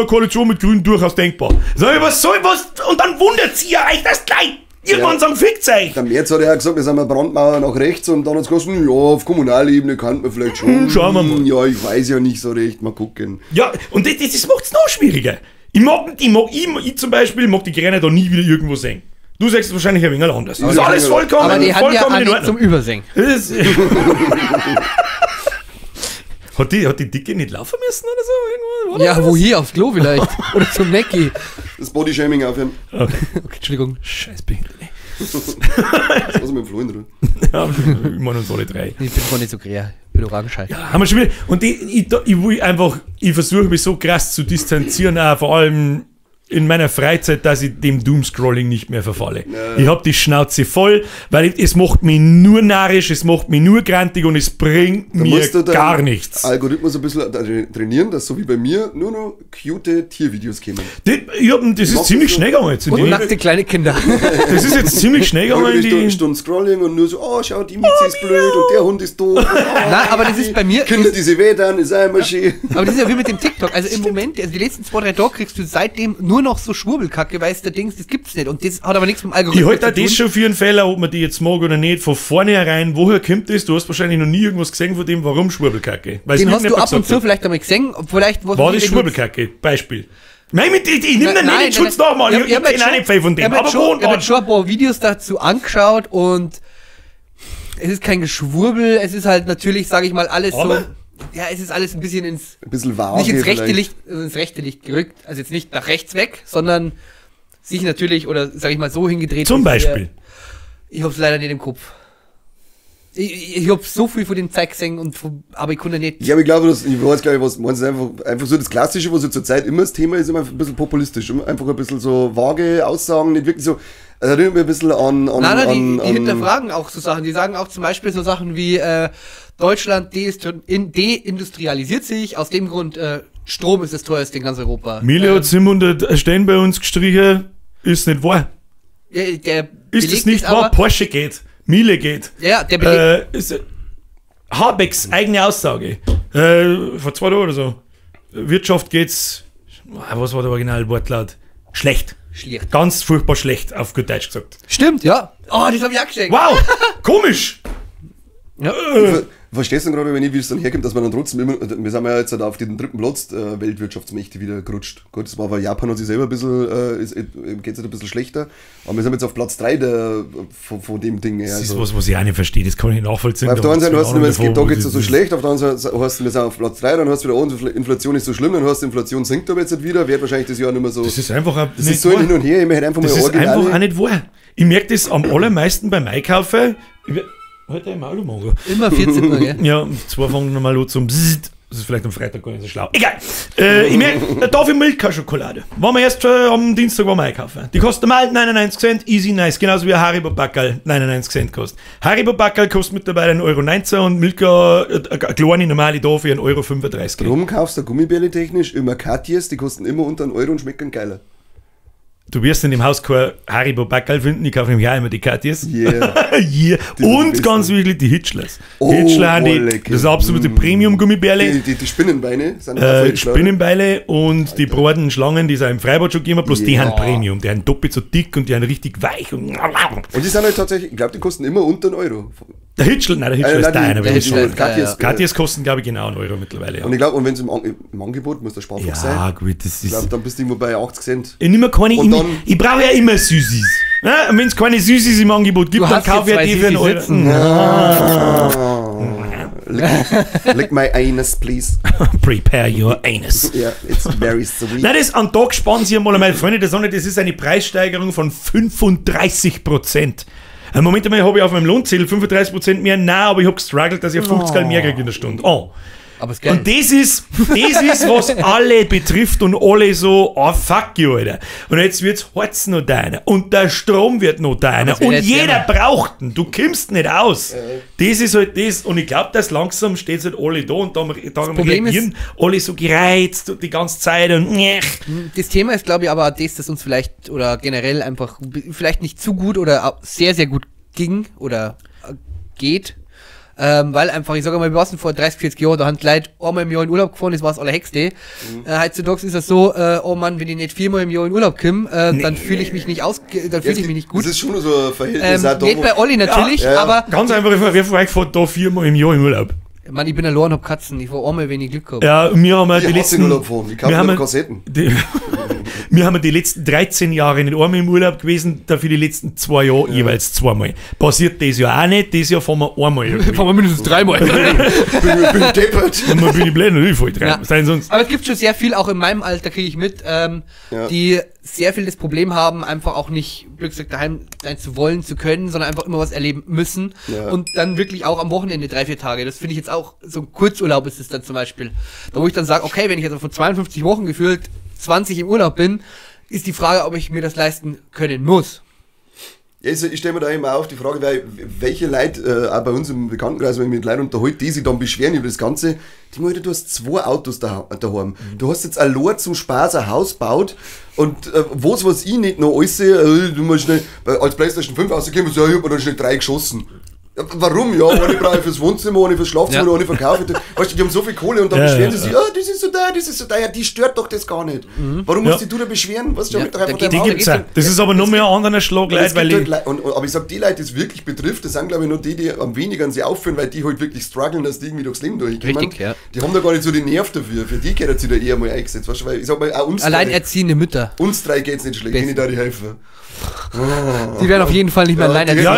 Koalition mit Grünen durchaus denkbar. Sag ich, was soll was? Und dann wundert sie ja euch das gleich. Irgendwann sagen, fickt euch. Der Merz hat ja auch gesagt, wir sind eine Brandmauer nach rechts und dann hat es gesagt, ja, auf Kommunalebene kann man vielleicht schon. Schauen wir mal. Ja, ich weiß ja nicht so recht, mal gucken. Ja, und das macht es noch schwieriger. Ich zum Beispiel mag die Grünen da nie wieder irgendwo sehen. Du sagst es wahrscheinlich ein wenig anders. Das ist alles vollkommen, aber die vollkommen haben ja in Ordnung. Zum Übersehen. Hat die Dicke nicht laufen müssen oder so? Irgendwo? Ja, wo hier? Aufs Klo vielleicht. Oder zum Necki. Das Bodyshaming aufhören. Okay. Okay, Entschuldigung. Scheiß Behinderte. Das war so mit dem Flo in Ruhe. Ja, ich meine uns alle drei. Ich bin gar nicht so grär. Ich bin orange. Ja, haben wir schon wieder. Und ich will einfach, ich versuche mich so krass zu distanzieren, auch vor allem in meiner Freizeit, dass ich dem Doomscrolling nicht mehr verfalle. Ja. Ich hab die Schnauze voll, weil es macht mich nur narrisch, es macht mich nur grantig und es bringt da mir gar nichts. Algorithmus ein bisschen trainieren, dass so wie bei mir nur noch cute Tiervideos kommen. Das ist ziemlich schnell gegangen jetzt. Und nackte kleine Kinder. Das ist jetzt ziemlich schnell gegangen. In die Stunden Scrolling und nur so, oh schau, die Mieze ist blöd und der Hund ist doof. Und, oh, nein, aber das ist bei mir... Kinder, die sie weh ist auch immer schön. Aber das ist ja wie mit dem TikTok. Also im Moment, also die letzten 2, 3 Tage kriegst du seitdem nur noch so Schwurbelkacke, weißt du, Dings, das gibt's nicht. Und das hat aber nichts mit dem Algorithmus Ich halte zu tun. das schon für einen Fehler, ob man die jetzt mag oder nicht, von vornherein, woher kommt das? Du hast wahrscheinlich noch nie irgendwas gesehen von dem, warum Schwurbelkacke. Weil's Den hast du ab und zu hat. Vielleicht einmal gesehen. Vielleicht, war das Schwurbelkacke? Beispiel. Nein, ich nehme den nicht Schutz nochmal, ich kenne auch nicht viel von dem. Ich habe schon ein paar Videos dazu angeschaut und es ist kein Geschwurbel, es ist halt natürlich, sage ich mal, alles aber? So... Ja, es ist alles ein bisschen ins, ein bisschen vage, nicht ins rechte Licht, ins rechte Licht gerückt. Also jetzt nicht nach rechts weg, sondern sich natürlich, oder sag ich mal so hingedreht. Zum Beispiel. Ich hab's leider nicht im Kopf. Ich hab so viel von dem Zeug gesehen, und aber ich konnte nicht. Ja, aber ich glaube, ich weiß gar nicht, was meinst du, einfach so das Klassische, was ja zurzeit immer das Thema ist, immer ein bisschen populistisch, immer einfach ein bisschen so vage Aussagen, nicht wirklich so, also erinnert mich ein bisschen an Nein, die hinterfragen auch so Sachen. Die sagen auch zum Beispiel so Sachen wie, Deutschland deindustrialisiert sich, aus dem Grund, Strom ist das teuerste in ganz Europa. Miele hat 700 Stellen bei uns gestrichen, ist nicht wahr. Ja, der ist es nicht wahr? Porsche geht, Miele geht. Ja, der belegt. Habecks eigene Aussage. Vor 2 Tagen oder so. Wirtschaft geht's, was war der Originalwortlaut? Schlecht. Schlecht. Ganz furchtbar schlecht, auf gut Deutsch gesagt. Stimmt, ja. Oh, das hab ich auch gesehen. Wow, komisch. Ja. Verstehst du gerade, wenn ich, wie es dann herkommt, dass man dann trotzdem immer, wir sind ja jetzt halt auf den dritten Platz Weltwirtschaftsmächte wieder gerutscht. Gut, das war, weil Japan hat sich selber ein bisschen, geht es halt ein bisschen schlechter, aber wir sind jetzt auf Platz 3 von dem Ding. Das ist was, was ich auch nicht verstehe, das kann ich nicht nachvollziehen. Weil auf der einen Seite heißt es, da geht es so schlecht, auf der anderen Seite heißt es, wir sind auf Platz 3, dann heißt es wieder, oh, Inflation ist so schlimm, dann heißt es, Inflation sinkt aber jetzt halt wieder, wird wahrscheinlich das Jahr nicht mehr so. Das ist einfach das ist so hin und her, ich möchte einfach das mal ist einfach auch nicht wahr. Ich merke das am allermeisten beim Einkaufen. Heute im Alumongo. Immer 14 Uhr, gell? Ja, zwei fangen nochmal an zum Bzzzt. Das ist vielleicht am Freitag gar nicht so schlau. Egal. Ich merke, Tafel Milka-Schokolade. Waren wir erst am Dienstag waren wir einkaufen. Die kostet mal 99 Cent, easy nice. Genauso wie ein Haribo-Backerl 99 Cent kostet. Haribo-Backerl kostet mittlerweile 1,19 € und Milka, eine kleine normale Tafel 1,35 €. Drum kaufst du Gummibärle technisch immer Katjes, die kosten immer unter 1 Euro und schmecken geiler. Du wirst in dem Haus kein Haribo-Backerl finden, ich kaufe nämlich auch immer die Katjes. Yeah. Yeah. Und ganz wichtig, die Hitchlers. Oh, Hitchler, das absolute Premium-Gummibärle. Die Spinnenbeine sind Spinnenbeile und die braten Schlangen, die es auch im Freibad schon gegeben hat, bloß die haben Premium. Die haben doppelt so dick und die haben richtig weich. Und die sind halt tatsächlich, ich glaube, die kosten immer unter 1 Euro. Der Hitchler, nein, der Hitchler ist deiner. Der Katjes kosten, glaube ich, genau 1 Euro mittlerweile. Ja. Und ich glaube, und wenn es im Angebot muss der Sparfuchs sein. Ja, gut, das ist. Ich glaube, dann bist du irgendwo bei 80 Cent. Ich nehme keine, ich brauche ja immer Süßis. Ja, und wenn es keine Süßis im Angebot gibt, dann kaufe ich die für 1 Euro. Lick my anus, please. Prepare your anus. Yeah, it's very sweet. Nein, das am Tag spannen sie einmal, meine Freunde, das ist eine Preissteigerung von 35%. Moment einmal, habe ich auf meinem Lohnzettel 35% mehr. Nein, aber ich habe gestruggelt, dass ich 50 Geld mehr kriege in der Stunde. Oh. Aber ist geil. Und das ist, was alle betrifft und alle so, oh fuck you, Alter. Und jetzt wird's Holz noch deiner und der Strom wird noch deiner und jeder braucht ihn. Du kommst nicht aus. Das ist halt das. Und ich glaube, dass langsam steht halt alle da und darum reagieren alle so gereizt und die ganze Zeit. Und das Thema ist, glaube ich, aber das, dass uns vielleicht oder generell einfach vielleicht nicht zu gut oder sehr, sehr gut ging oder geht. Weil einfach, ich sage mal, wir waren vor 30, 40 Jahren, da haben die Leute einmal im Jahr in Urlaub gefahren, das war das Allerhexte. Heutzutage ist das so, oh Mann, wenn ich nicht viermal im Jahr in Urlaub komme, dann fühle ich mich nicht dann fühle ich mich nicht gut. Das ist schon so ein Verhältnis. Nicht bei Olli natürlich, ja, ja. Aber... Ganz einfach, wer von euch fährt da viermal im Jahr in Urlaub? Ich meine, ich bin allein und hab Katzen, ich fahr einmal, wenn ich Glück hab. Ja, wir haben die letzten... Urlaub fahren. Ich kaufe nur Kassetten. Wir haben die letzten 13 Jahre nicht einmal im Urlaub gewesen, dafür die letzten 2 Jahre jeweils zweimal. Passiert das Jahr auch nicht, das Jahr fahren wir einmal. Fahren wir mindestens dreimal. bin ich deppert. Und bin ich blöd, natürlich fahr ich dreimal. Ja. Sonst. Aber es gibt schon sehr viel, auch in meinem Alter kriege ich mit, die sehr viel das Problem haben, einfach auch nicht, blöd gesagt, daheim sein zu wollen, zu können, sondern einfach immer was erleben müssen. Ja. Und dann wirklich auch am Wochenende 3, 4 Tage. Das finde ich jetzt auch, so ein Kurzurlaub ist es dann zum Beispiel. Da wo ich dann sage, okay, wenn ich jetzt von 52 Wochen gefühlt 20 im Urlaub bin, ist die Frage, ob ich mir das leisten können muss. Ja, ich stelle mir da immer auf die Frage, weil welche Leute, auch bei uns im Bekanntenkreis, wenn ich mich mit Leuten unterhalte, die sich dann beschweren über das Ganze, die meinen, du hast 2 Autos daheim. Du hast jetzt allein zum Spaß ein Haus gebaut und was weiß ich nicht noch alles, du musst schnell, als PlayStation 5 rausgekommen, so, ja, ich hab mir dann schnell 3 geschossen. Warum? Ja, eine brauche ich fürs Wohnzimmer, eine fürs Schlafzimmer, eine verkaufe ich. Weißt du, die haben so viel Kohle und dann beschweren sie sich, oh, das ist so teuer, das ist so teuer, die stört doch das gar nicht. Warum musst dich du da beschweren? Weißt du, doch einfach die gibt's auch. Das ist aber noch mehr ein anderer Schlag, Leute, weil ich... Aber ich sag, die Leute, die es wirklich betrifft, das sind, glaube ich, nur die, die am wenigsten sich aufführen, weil die halt wirklich strugglen, dass die irgendwie durchs Leben durchkommen. Richtig, ja. Die haben da gar nicht so den Nerv dafür. Für die gehört sich da eher mal eingesetzt. Weißt du, weil ich sag mal, auch uns alleinerziehende Mütter. Uns drei geht's nicht schlecht, denen ich da die helfen. Die werden auf jeden Fall nicht mehr alleinerziehend. Ja,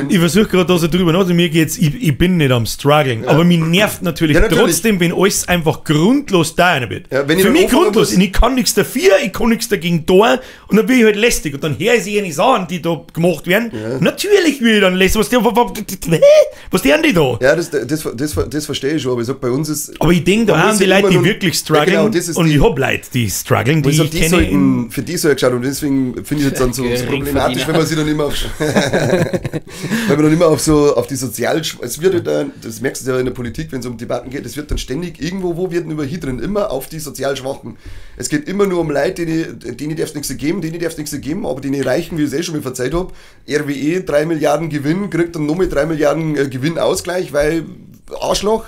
ich versuche versuche gerade, dass ich drüber nachdenke. Mir geht's, ich bin nicht am Struggling. Ja. Aber mich nervt natürlich, ja, natürlich trotzdem, wenn alles einfach grundlos da wird. Ja, wenn ich für mich grundlos. Und ich kann nichts dafür, ich kann nichts dagegen tun. Und dann bin ich halt lästig. Und dann höre ich sich eine Sachen, die da gemacht werden. Ja. Natürlich will ich dann lästig. Was die die da? Ja, das verstehe ich schon. Aber ich sag, bei uns ist. Aber ich denke, da haben die Leute, die wirklich strugglen. Ja, genau, und ich hab Leute, die strugglen, die ich kenne. Sollten, für die soll ja geschaut. Und deswegen finde ich es dann so problematisch, wenn man sich dann immer auf. Weil man dann immer auf so auf die Sozial... Es wird dann, das merkst du ja in der Politik, wenn es um Debatten geht, es wird dann ständig irgendwo, wo wird denn über hier drin, immer auf die Sozialschwachen. Es geht immer nur um Leute, denen darf es nichts geben, denen darf es nichts geben, aber denen Reichen, wie ich es eh schon mal verzeiht habe, RWE 3 Milliarden Gewinn, kriegt dann nochmal 3 Milliarden Gewinnausgleich, weil Arschloch.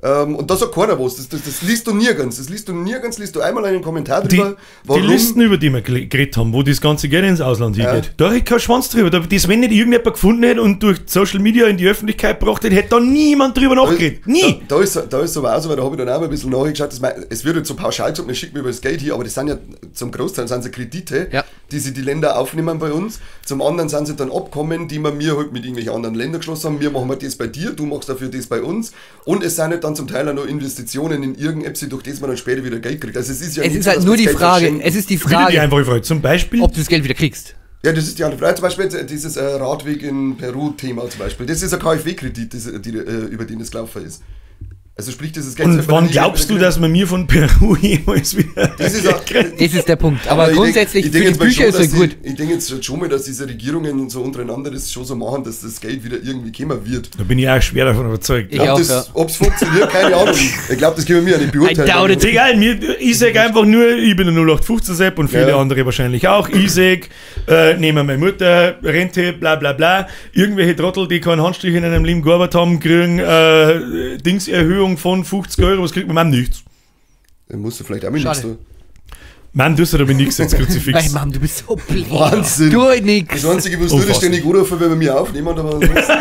Und da sagt keiner was, das liest du nirgends, liest du einmal einen Kommentar drüber. Die Listen, über die wir geredet haben, wo das ganze Geld ins Ausland hingeht, da habe ich keinen Schwanz drüber. Das, wenn nicht irgendjemand gefunden hätte und durch Social Media in die Öffentlichkeit gebracht hätte, hätte da niemand drüber nachgeredet. Nie! Da ist es aber auch so, weil da habe ich dann auch mal ein bisschen nachgeschaut, es wird jetzt so pauschal gesagt, man schickt mir über das Geld hier, aber das sind ja zum Großteil sind sie Kredite, ja, die sie die Länder aufnehmen bei uns. Zum anderen sind sie dann Abkommen, die wir mir halt mit irgendwelchen anderen Ländern geschlossen haben. Wir machen das bei dir, du machst dafür das bei uns. Und es sind halt dann zum Teil auch noch Investitionen in irgendetwas, durch das man dann später wieder Geld kriegt. Also es ist ja es ist halt nur die Frage, es ist die Frage, die einfache Frage, zum Beispiel, ob du das Geld wieder kriegst. Ja, das ist die andere Frage. Zum Beispiel dieses Radweg in Peru-Thema zum Beispiel. Das ist ein KfW-Kredit, über den es gelaufen ist. Also sprich, dieses Geld. Und wann glaubst du, dass man mir von Peru jemals wieder das ist, auch, das ist der Punkt. Aber, aber grundsätzlich, ich denk, für die Bücher ist es gut. Ich denke jetzt schon mal, dass diese Regierungen so untereinander das schon so machen, dass das Geld wieder irgendwie kommen wird. Da bin ich auch schwer davon überzeugt. Ob es funktioniert, keine Ahnung. Ich glaube, das können wir mir nicht beurteilen. Egal, ich sage einfach nur, ich bin ein 0815-Sepp und viele andere wahrscheinlich auch. Ich sage, nehmen meine Mutter, Rente, bla bla bla. Irgendwelche Trottel, die keinen Handstrich in einem Leben gearbeitet haben, kriegen Dingserhöhung von 50 Euro, was kriegt man? Mann, nichts. Dann musst du vielleicht auch mit nichts tun. Mann, du hast aber nichts, jetzt Kruzifix. Nein, Mann, du bist so blöd. Wahnsinn. Du nix. Das Einzige, was du das ständig anrufen, wenn wir mir aufnehmen, aber ansonsten.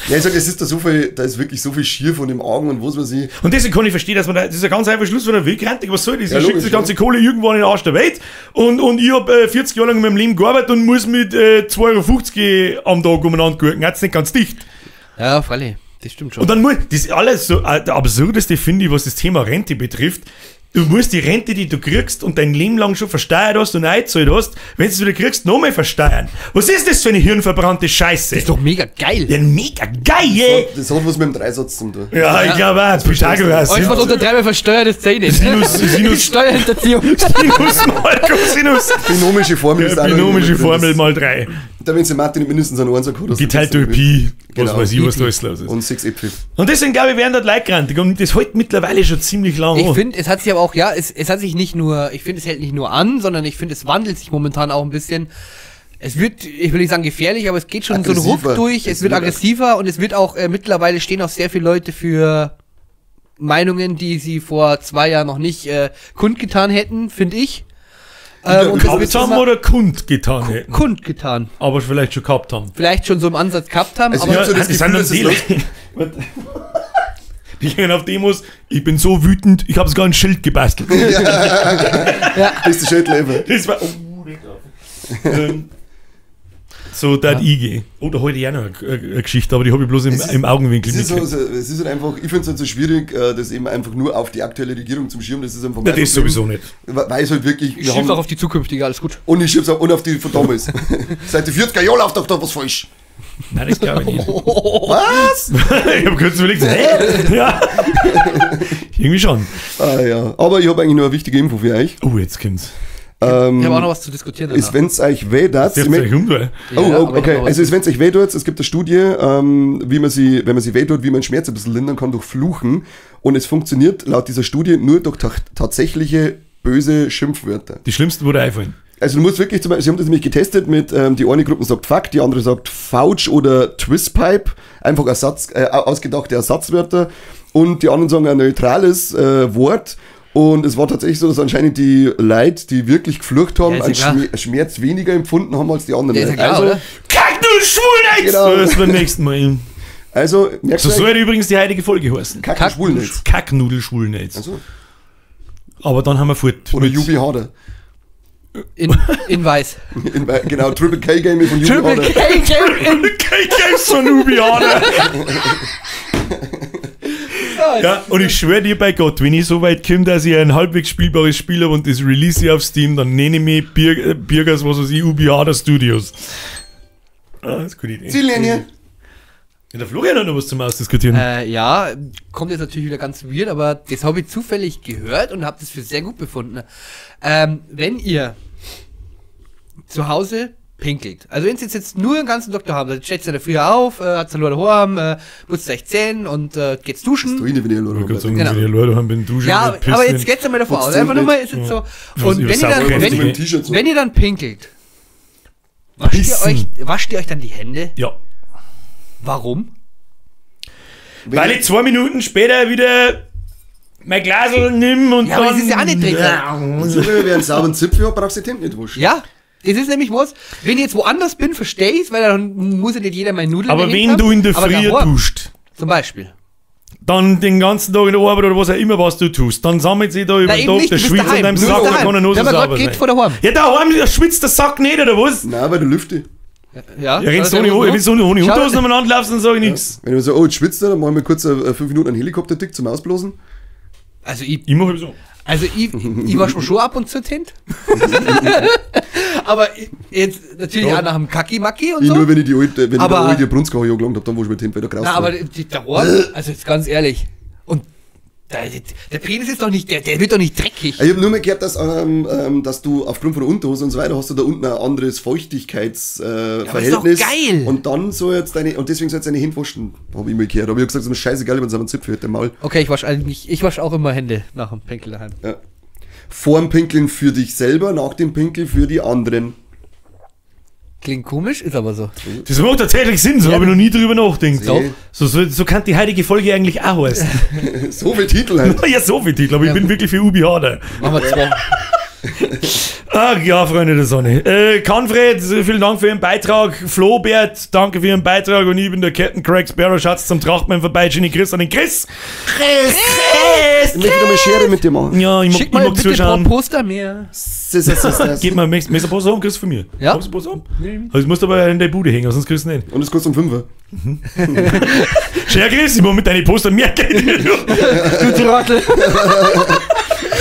Ja, ich sag, es ist da so viel, da ist wirklich so viel schier von dem Augen und was weiß ich. Und deswegen kann ich verstehen, dass man da, das ist ein ganz einfacher Schluss von der Wegrantig, was soll das? Ja, ich schicke die ganze Kohle irgendwo in den Arsch der Welt und ich hab 40 Jahre lang in meinem Leben gearbeitet und muss mit 2,50 Euro am Tag umeinander gurken. Hat's nicht ganz dicht. Ja, freilich. Das stimmt schon. Und dann muss, das ist alles so, der Absurdeste finde ich, was das Thema Rente betrifft. Du musst die Rente, die du kriegst und dein Leben lang schon versteuert hast und eingezahlt hast, wenn du es wieder kriegst, nochmal versteuern. Was ist das für eine hirnverbrannte Scheiße? Das ist doch mega geil. Ja, mega geil! Das hat was mit dem Dreisatz zu tun. Ja, ich glaube auch. Pythagoras. Alles, was unter dreimal versteuert ist, zählt nicht. Sinus, Steuerhinterziehung. Sinus mal Cosinus. Binomische Formel ist auch Binomische Formel mal 3. Da wenn sie Martin mindestens einen Einser hat. Geteilt durch Pi. Was weiß ich, was da alles los ist. Und 6 Äpfel. Und deswegen glaube ich, werden dort Leute grantig. Und das hält mittlerweile schon ziemlich lang. Ich finde, es hat sich aber auch, ja, es hat sich nicht nur, ich finde, es hält nicht nur an, sondern ich finde, es wandelt sich momentan auch ein bisschen. Es wird, ich will nicht sagen gefährlich, aber es geht schon so ein Ruck durch, es wird aggressiver und es wird auch, mittlerweile stehen auch sehr viele Leute für Meinungen, die sie vor 2 Jahren noch nicht kundgetan hätten, finde ich. Und gehabt haben oder kundgetan hätten? Kundgetan. Aber vielleicht schon gehabt haben. Vielleicht schon so im Ansatz gehabt haben. Also aber ich hab so das Gefühl, dass es Die gehen auf Demos, ich bin so wütend, ich habe sogar ein Schild gebastelt. Ja. Das ist das Schildlevel. Das war. Oh, so, da hat ich gehen. Oh, da heute ich auch noch eine Geschichte, aber die habe ich bloß im Augenwinkel mitgekriegt. Es ist halt einfach, ich finde es halt so schwierig, das eben einfach nur auf die aktuelle Regierung zum Schirm, das ist einfach mein Problem. Das sowieso nicht. Weil es halt wirklich. Ich schieb's auch auf die zukünftige, alles gut. Und ich schieb's auch und auf die von damals. Seit die 40er Jahren läuft doch da was falsch. Nein, das glaube ich nicht. Was? Ich habe kurz überlegt, hä? Ja. Irgendwie schon. Ah, ja. Aber ich habe eigentlich nur eine wichtige Info für euch. Oh, jetzt kommt's. Ich habe auch noch was zu diskutieren. Ist, wenn's euch weh tut. Oh, okay. Also, ist, wenn's euch weh tut, es gibt eine Studie, wie man sie, wenn man sie weh tut, wie man Schmerz ein bisschen lindern kann durch Fluchen. Und es funktioniert laut dieser Studie nur durch tatsächliche böse Schimpfwörter. Die schlimmsten wurde einfallen. Also du musst wirklich, zum Beispiel, sie haben das nämlich getestet mit, die eine Gruppe sagt Fuck, die andere sagt Fouch oder Twistpipe, einfach Ersatz, ausgedachte Ersatzwörter, und die anderen sagen ein neutrales Wort. Und es war tatsächlich so, dass anscheinend die Leute, die wirklich geflucht haben, einen Schmerz weniger empfunden haben als die anderen. Ja, ist ja klar, also, oder? Kacknudelschwulnetz! Genau. Das beim nächsten Mal. Also, merkst so du, soll übrigens die heutige Folge heißen. Kacknudelschwulnetz. Kacknudelschwulnetz. Also. Aber dann haben wir fort. Oder Jubi Harder. In weiß. In, genau, Triple K Game von Jubi Triple Harder. K Game in Arcade Games von Ubi Harder. Ja, und ich schwöre dir bei Gott, wenn ich so weit komme, dass ich ein halbwegs spielbares Spiel habe und das release ich auf Steam, dann nenne ich mich Birgers, was weiß ich, Ubi Harder Studios. Ah, das ist eine gute Idee. Ziellinie. Ja, der Florian hat noch was zum Ausdiskutieren. Ja, kommt jetzt natürlich wieder ganz weird, aber das habe ich zufällig gehört und habe das für sehr gut befunden. Wenn ihr zu Hause pinkelt, also wenn ihr jetzt nur den ganzen Tag daheim, dann steht ihr da früher auf, hat nur daheim, putzt euch Zähne und geht's duschen. Du nicht, wenn ich allein Ich bin. genau. Wenn ich allein bin, duschen. Ja, aber jetzt geht's einmal davor aus. Einfach nur mal, ist jetzt so. Und wenn ihr dann, wenn ihr dann pinkelt, wascht ihr euch dann die Hände? Ja. Warum? Weil ich 2 Minuten später wieder mein Glasl nimm und ja, dann... aber das ist ja auch nicht dreckig. Also, wenn ich einen sauberen Zipfel habe, brauchst du die Hände nicht waschen. Ja, das ist nämlich was, wenn ich jetzt woanders bin, verstehe ich's, weil dann muss ja nicht jeder meine Nudeln. Aber wenn du in der Früh duscht. Zum Beispiel. Dann den ganzen Tag in der Arbeit oder was auch immer, was du tust, dann sammelt sich da über den Tag der Schwitz in deinem Sack, da kann er nur so sauber sein. Vor daheim. Ja, daheim schwitzt der Sack nicht, oder was? Nein, weil du lüftest. Ja, ja, rennst du ohne Unterhosen umeinander laufst, dann sag ich nichts. Wenn du so, oh, jetzt schwitzt er, dann machen wir kurz 5 Minuten einen Helikopter-Tick zum Ausblasen. Also ich mache so. Also ich wasche mir schon ab und zu Tint. Aber jetzt natürlich auch nach dem Kacki-Macki und ich so. Nur wenn ich die alte, wenn aber, ich die Brunskauer gelangt habe, dann wasche ich mir Tint, weil da graust. Na, aber der Ohr, also jetzt ganz ehrlich. Und der Penis ist doch nicht, der wird doch nicht dreckig. Ich habe nur mal gehört, dass, dass du aufgrund von der Unterhose und so weiter hast du da unten ein anderes Feuchtigkeitsverhältnis. Ja, ist doch geil! Und dann soll jetzt deine, und deswegen soll jetzt deine Hände waschen, habe ich mal gehört. Aber ich habe gesagt, es ist mir scheißegal, wenn es einen Zipfel hat, der Maul. Okay, ich wasche eigentlich, ich wasche auch immer Hände nach dem Pinkeln daheim. Ja. Vorm Pinkeln für dich selber, nach dem Pinkeln für die anderen. Klingt komisch, ist aber so. Das macht tatsächlich Sinn, so ja. habe ich noch nie drüber nachgedacht. So kann die heutige Folge eigentlich auch heißen. So viel Titel halt. Ja, so viel Titel, aber ja. Ich bin wirklich für Ubi Harder. Machen wir zwei. Ach ja, Freunde der Sonne. Kanfred, vielen Dank für Ihren Beitrag. Flobert, danke für Ihren Beitrag. Und ich bin der Captain Craig Sparrow. Schatz zum Trachtmann vorbei. Schöne Chris an den Chris. Chris! Chris! Ich möchte noch mal Schere mit dir machen. Ja, ich mag, Schick mal ich mag bitte zuschauen. ein paar Poster mehr. Gib mir, möchtest du ein Poster haben, Chris, von mir? Ja. Hast du ein Poster haben? Nee. Also, das musst du aber in der Bude hängen, sonst kriegst du nicht. Und es kostet um 5. Mhm. Scher Chris, ich mach mit deinen Poster mehr Geld. Du Trottel.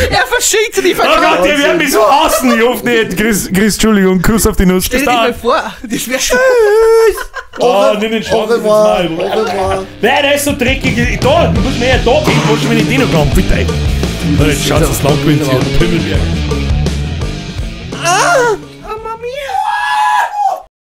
Er verschickt sie die verkauft. Oh Gott, die werden mich so hassen. Ich hoffe nicht. Chris, Entschuldigung, Kuss auf die Nuss. Stell dir mal vor, das wäre schon. Oh, nimm den Schwanz ins Maul. Nein, der ist so dreckig. Da, du musst mir ja da hinwaschen, wenn ich den noch kann. Bitte. Jetzt schaut das Land gewinnt hier. Pimmelberg. Ah!